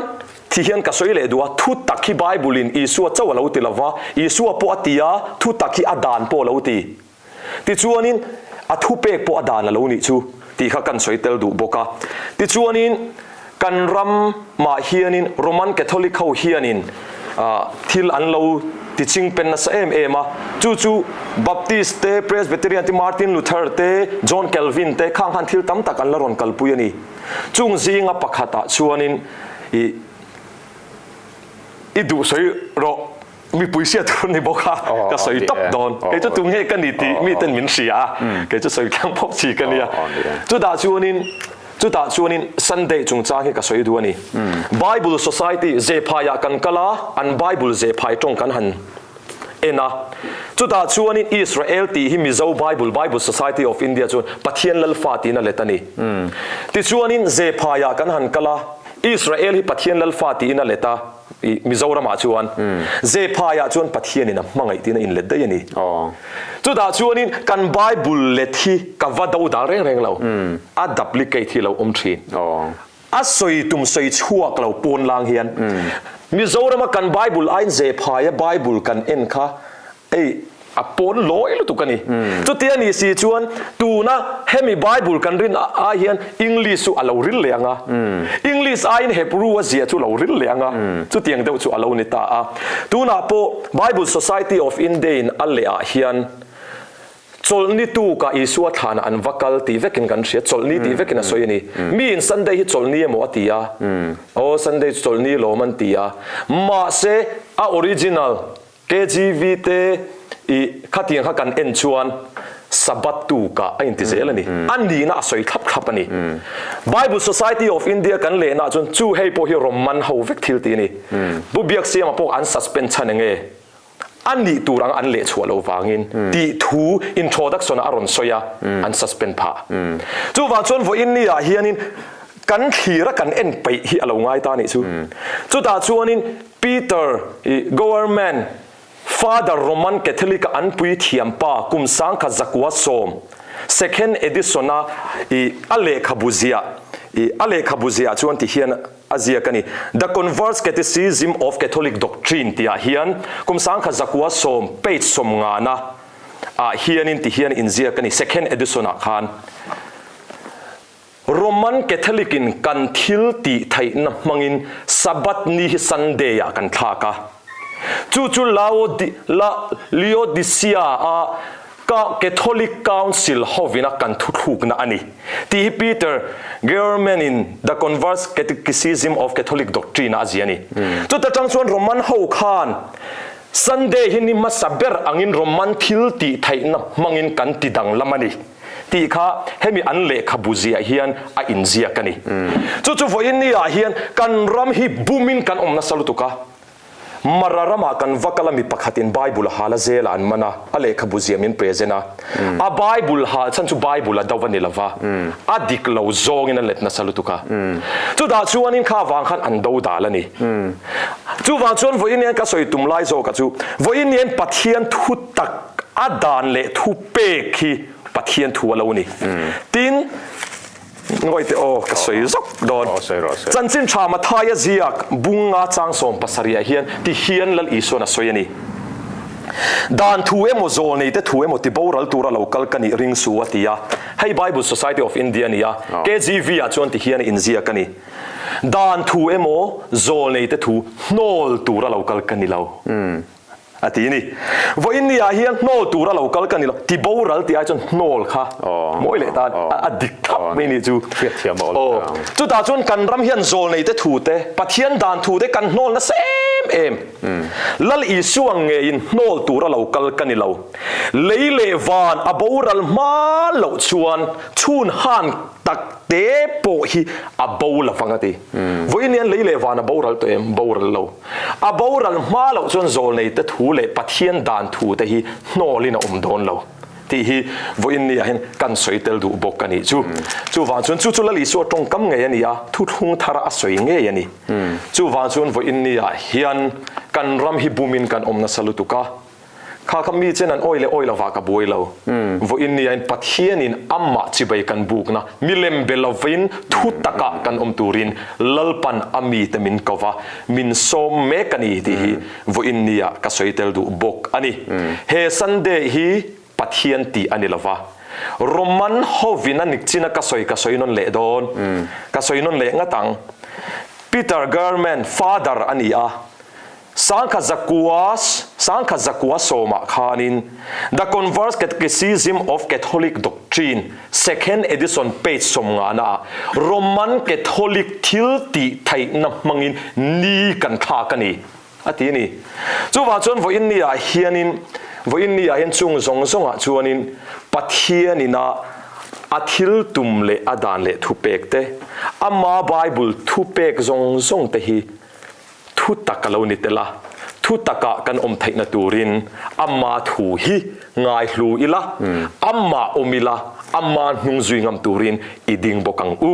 C: thi hian ka sawi leh duh a, thu tak hi Bible in Isua chauh a lo ti lova, Isua pawh a ti a, thu tak hi a dan pawh a lo ti. Tichuanin, a thupek pawh a dan a lo nih chu tih kha kan sawi tel duh bawk a. Tichuanin, kan ram mah hianin Roman Catholic ho hianin thil an lo ti ching pen nasa em em a. Chu chu Baptist te, Presbyterian te, Martin Luther te, John Calvin te khang khan thil tam tak an la rawn kalpui a ni. Chung zinga pakhatah chuanin i i duh sawi rawh. Mipui sia tur ni bawk a, ka sawi tawp dawn. Kei chu tunge ka ni tih miten min hria a, kei chu sawi tlang phawp chi ka nia. Chutah chuanin, chutah chuanin Sunday chungchang hi ka sawi duh a ni. Bible Society Zephaiah kan kal a, an Bible Zephai tawng kan han en a. Chutah chuanin Israel tih hi Mizo Bible, Bible Society of India chuan Pathian Lalfa tiin a let a ni. Tichuanin Zephaiah kan han kal a, Israel hi Pathian Lalfa tiin a let a. I Mizoramah chuan Zephaiah chuan Pathianin a hmangaih tiin a inlet daih a ni. Chutah chuanin kan Bible let hi ka va do dal reng reng lo. A duplicate hi lo awm thin. A sawi tum sawi chhuak lo pawn lang hian Mizorama kan Bible aiin Zephaia Bible kan en kha Ei, a pawn lawi lutuk a ni. Chutia ni si chuan tuna hemi Bible kan rin ai hian English chu a lo ril leh ang a. English aiin Hebrew a zia chu lo ril leh ang a. Chutiang deuh chu a lo ni ta a. Tunah pawh Bible Society of India in a leh ah hian Chawlhni tukah Isua thlanah an va kal tih vekin kan hria. Chawlhni tih vekin a sawi a ni. Miin Sunday hi chawlhni emaw a ti a. Aw, Sunday chu chawlhni lawm an ti a. Mahse, a original KGV te i khatiang kha kan en chuan Sabbath tukah a inti zel a ni. A nihna a sawi thlap thlap a ni. Bible Society of India kan lehna ah chuan chu hei pawh hi Roman ho vek thil tih a ni. Pu Biaksiama pawh an suspend chhan enge a nih tur anga an lehchhuah loh vangin tih thu introduction ah a rawn sawi a, an suspend phah. Chuvang chuan vawiin ni ah hianin kan thlir a kan en peih hi a lo ngai ta a nih chu. Chutah chuanin Peter i Goerman, Father Roman Catholic a an pui thiam pa kum 1910, Second Edition a i a lehkhabu ziah i a lehkhabu ziah chuan ti hian a ziak a ni. The Converse Catechism of Catholic Doctrine tihah hian kum 1910 page sawmngana ah hianin ti hian inziak a ni, Second Edition ah khan. Roman Catholic in kan thil tih theihna hmangin Sabbath ni hi Sunday ah kan thlak a. Chu chu La Laodicea a ka Catholic Council hovina kan thuthlukna a ni tih hi Peter Gehrman in The Converse Catechism of Catholic Doctrine ah a ziah a ni. Chuta tang chuan Roman ho khan Sunday hi ni hmasa ber angin Roman thil tih theihna hmangin kan ti danglam a ni. Tih kha hemi an lehkhabu ziah hian a inziak a ni. Chu chu vawiin ni ah hian kan ram hi bumin kan awm nasa lutuk a. Mara ramah kan va kal a mi pakhatin Bible a hal a zelah an man a, a lehkhabu ziah min present a. A Bible hal chhan chu Bible a do a ni lova, a dik lo zawngin a let nasa lutuk a. Chutah chuanin kha vang khan an do dal a ni. Chuvang chuan vawiin hian ka sawi tum lai zawkah chu vawiin hian Pathian thu tak a dan leh thu pek hi Pathian thu a lo ni. Tin, ngawih teh aw, ka sawi zawk dawn. Chanchin tha Mathaia ziak bunga chang 70 ah hian ti hian Lal Isuan a sawi a ni. Dan thu emaw zawlnei te thu emaw ti boral tura lo kal ka nih ring su a ti a. Hei Bible Society of India a ni a, KGV ah chuan ti hian a inziak a ni. Dan thu emaw zawlnei te thu hnawl tura lo kal ka ni lo. A ti ni. Vawiin ni ah hian hnawl tur a lo kal ka ni lo. Ti boral tih ai chuan hnawl kha mawi leh tan a dik thlap mai ni chu.
A: Hriatthiam a awm ta.
C: Chutah chuan kan ram hian zawlnei te thu te, Pathian dan thu te kan hnawl nasa em em em. Lal Isua ngeiin hnawl tura lo kal ka ni lo. Lei leh van a boral hma loh chuan chhun han tak te pawh hi a bo lovang a ti. Vawiin hian lei leh van a boral tawh em? Boral lo. A boral hma loh chuan zawlneite thu leh Pathian dan thu te hi hnawlin a awm dawn lo tih hi vawiin ni ah hian kan sawi tel duh bawk a nih chu. Chuvang chuan chu chu Lal Isua tawngkam ngei a ni a, thuthlung thara a sawi ngei a ni. Chuvang chuan vawiin ni ah hian kan ram hi bumin kan awm nasa lutuk a, Kha kha mi chen an awi leh awi lovah ka buai lo. Vawiin ni ain Pathianin amah chibai kan bukna milem be lovin thu takah kan awm turin Lalpan a mite min ko va, min sawm mek a ni tih hi vawiin nia ka sawi tel duh bawk a ni. He Sunday hi Pathian tih a ni lova, Roman hovin a nikchina ka sawi ka sawi nawn leh dawn, ka sawi nawn leh ngat ang. Peter German father a ni a, Sangkhat zakua sangkhat zakua sawmah khanin The Converse Catechism of Catholic Doctrine, Second Edition page sawmngana ah Roman Catholic thil tih theihna hmangin ni kan thlak a ni, a ti a ni. Chuvang chuan vawiin ni ah hianin vawiin ni ah hian chung zawng zawngah chuanin Pathianin a a thil tum leh a dan leh thupek te, ama Bible thupek zawng zawng te hi Thu tak a lo ni tel a, thu takah kan awm theihna turin ama thu hi ngaihlu ila, amah awm ila, ama hnung zui ngam turin i ding bawk ang u.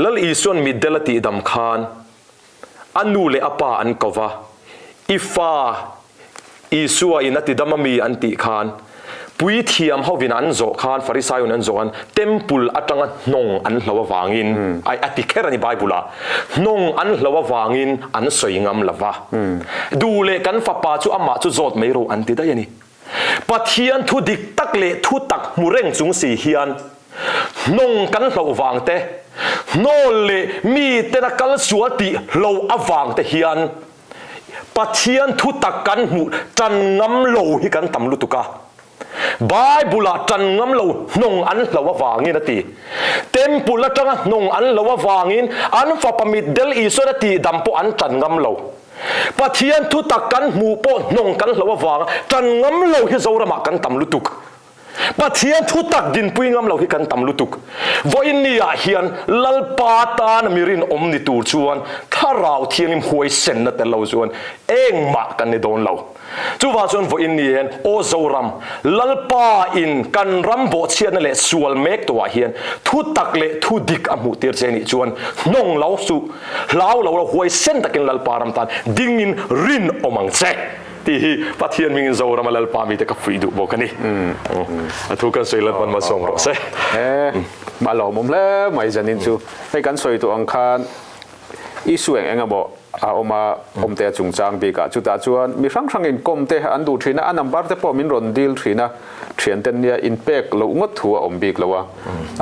C: Lal Isua'n mitdel a tihdam khan a nu leh a pa an ko va, I fa Isua in a tidam a mi an tih khan, puithiam hovin an zawh khan, Farisaiun an zawh khan, temple atanga hnawng an hlo avangin, ai a ti kher a ni Bible ah, hnawng an hlo avangin an sawi ngam lo va. Duh leh kan fapa chu amah chu zawt mai ro an ti daih a ni. Pathian thu dik tak leh thu tak hmu reng chung si hian, hnawng kan hloh vang te, hnawl leh miten a kal sual tih hlo avang te hian, Pathian thu tak kan hmuh tan ngam lo hi kan tam lutuk a. Bible-ah tan ngam lo hnawng an hlo avangin a ti. Temple atanga hnawng an hlo avangin an fapa mitdel Isuan a tihdam pawh an tan ngam lo. Pathian thu tak kan hmuh pawh hnawng kan hlo avanga tan ngam lo hi Zoramah kan tam lutuk. Pathian thu tak dinpui ngam lo hi kan tam lutuk. Vawiin ni ah hian Lalpa tana mi rinawm ni tur chuan Thlarau Thianghlim huaisenna tel lo chuan engmah kan ni dawn lo. Chuvang chuan vawiin ni hian Aw Zoram, Lalpa in kan ram bawhchhiatna leh sual mek tawhah hian thu tak leh thu dik a hmuh tir che nih chuan hnawng lo suh, hlau lo la huaisen takin Lalpa ram tan dingin rinawm ang che. Tih hi Pathian hmingin Zoram a Lalpa mite ka fuih duh bawk a ni. A thu kan sawi Lalpan malsawm rawh se.
A: E, a lawmawm hle mai zanin chu. Hei kan sawi tawh ang khan issue eng eng emaw a awm a, awmte a chungchang bik ah. Chutah chuan mi hrang hrang inkawm te an duh thin a, a number te pawh min rawn dil thin a, thianten nia inpek loh ngawt thu a awm bik lo a.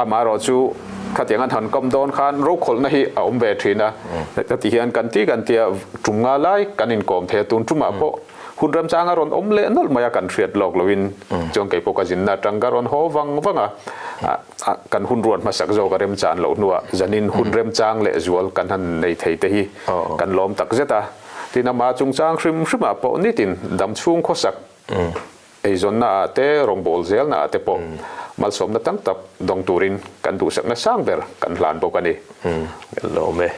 A: Amaherawh chu khatiang an han kawm dawn khan rokhawlhna hi a awm ve thin a, heti hian kan ti kan tia tum nga lai kan inkawm thei a, tun tumah pawh hun remchang a rawn awm leh nawlh mai a, kan hriat lawk loin chuan kei pawh ka zinna atang ka rawn haw vang vang a, kan hun ruat hmasak zawk a remchan loh hnuah zanin hun remchang leh zual kan han nei thei te hi kan lawm tak zet a, tin amah chungchang hrim hrimah pawh nitin damchhung khawsak Eizawnna ah te, rawngbâwl zelna ah te pawh malsawmna tam tak dawng turin kan duhsakna sang ber kan hlan bawk a ni.
C: Kan lawm e.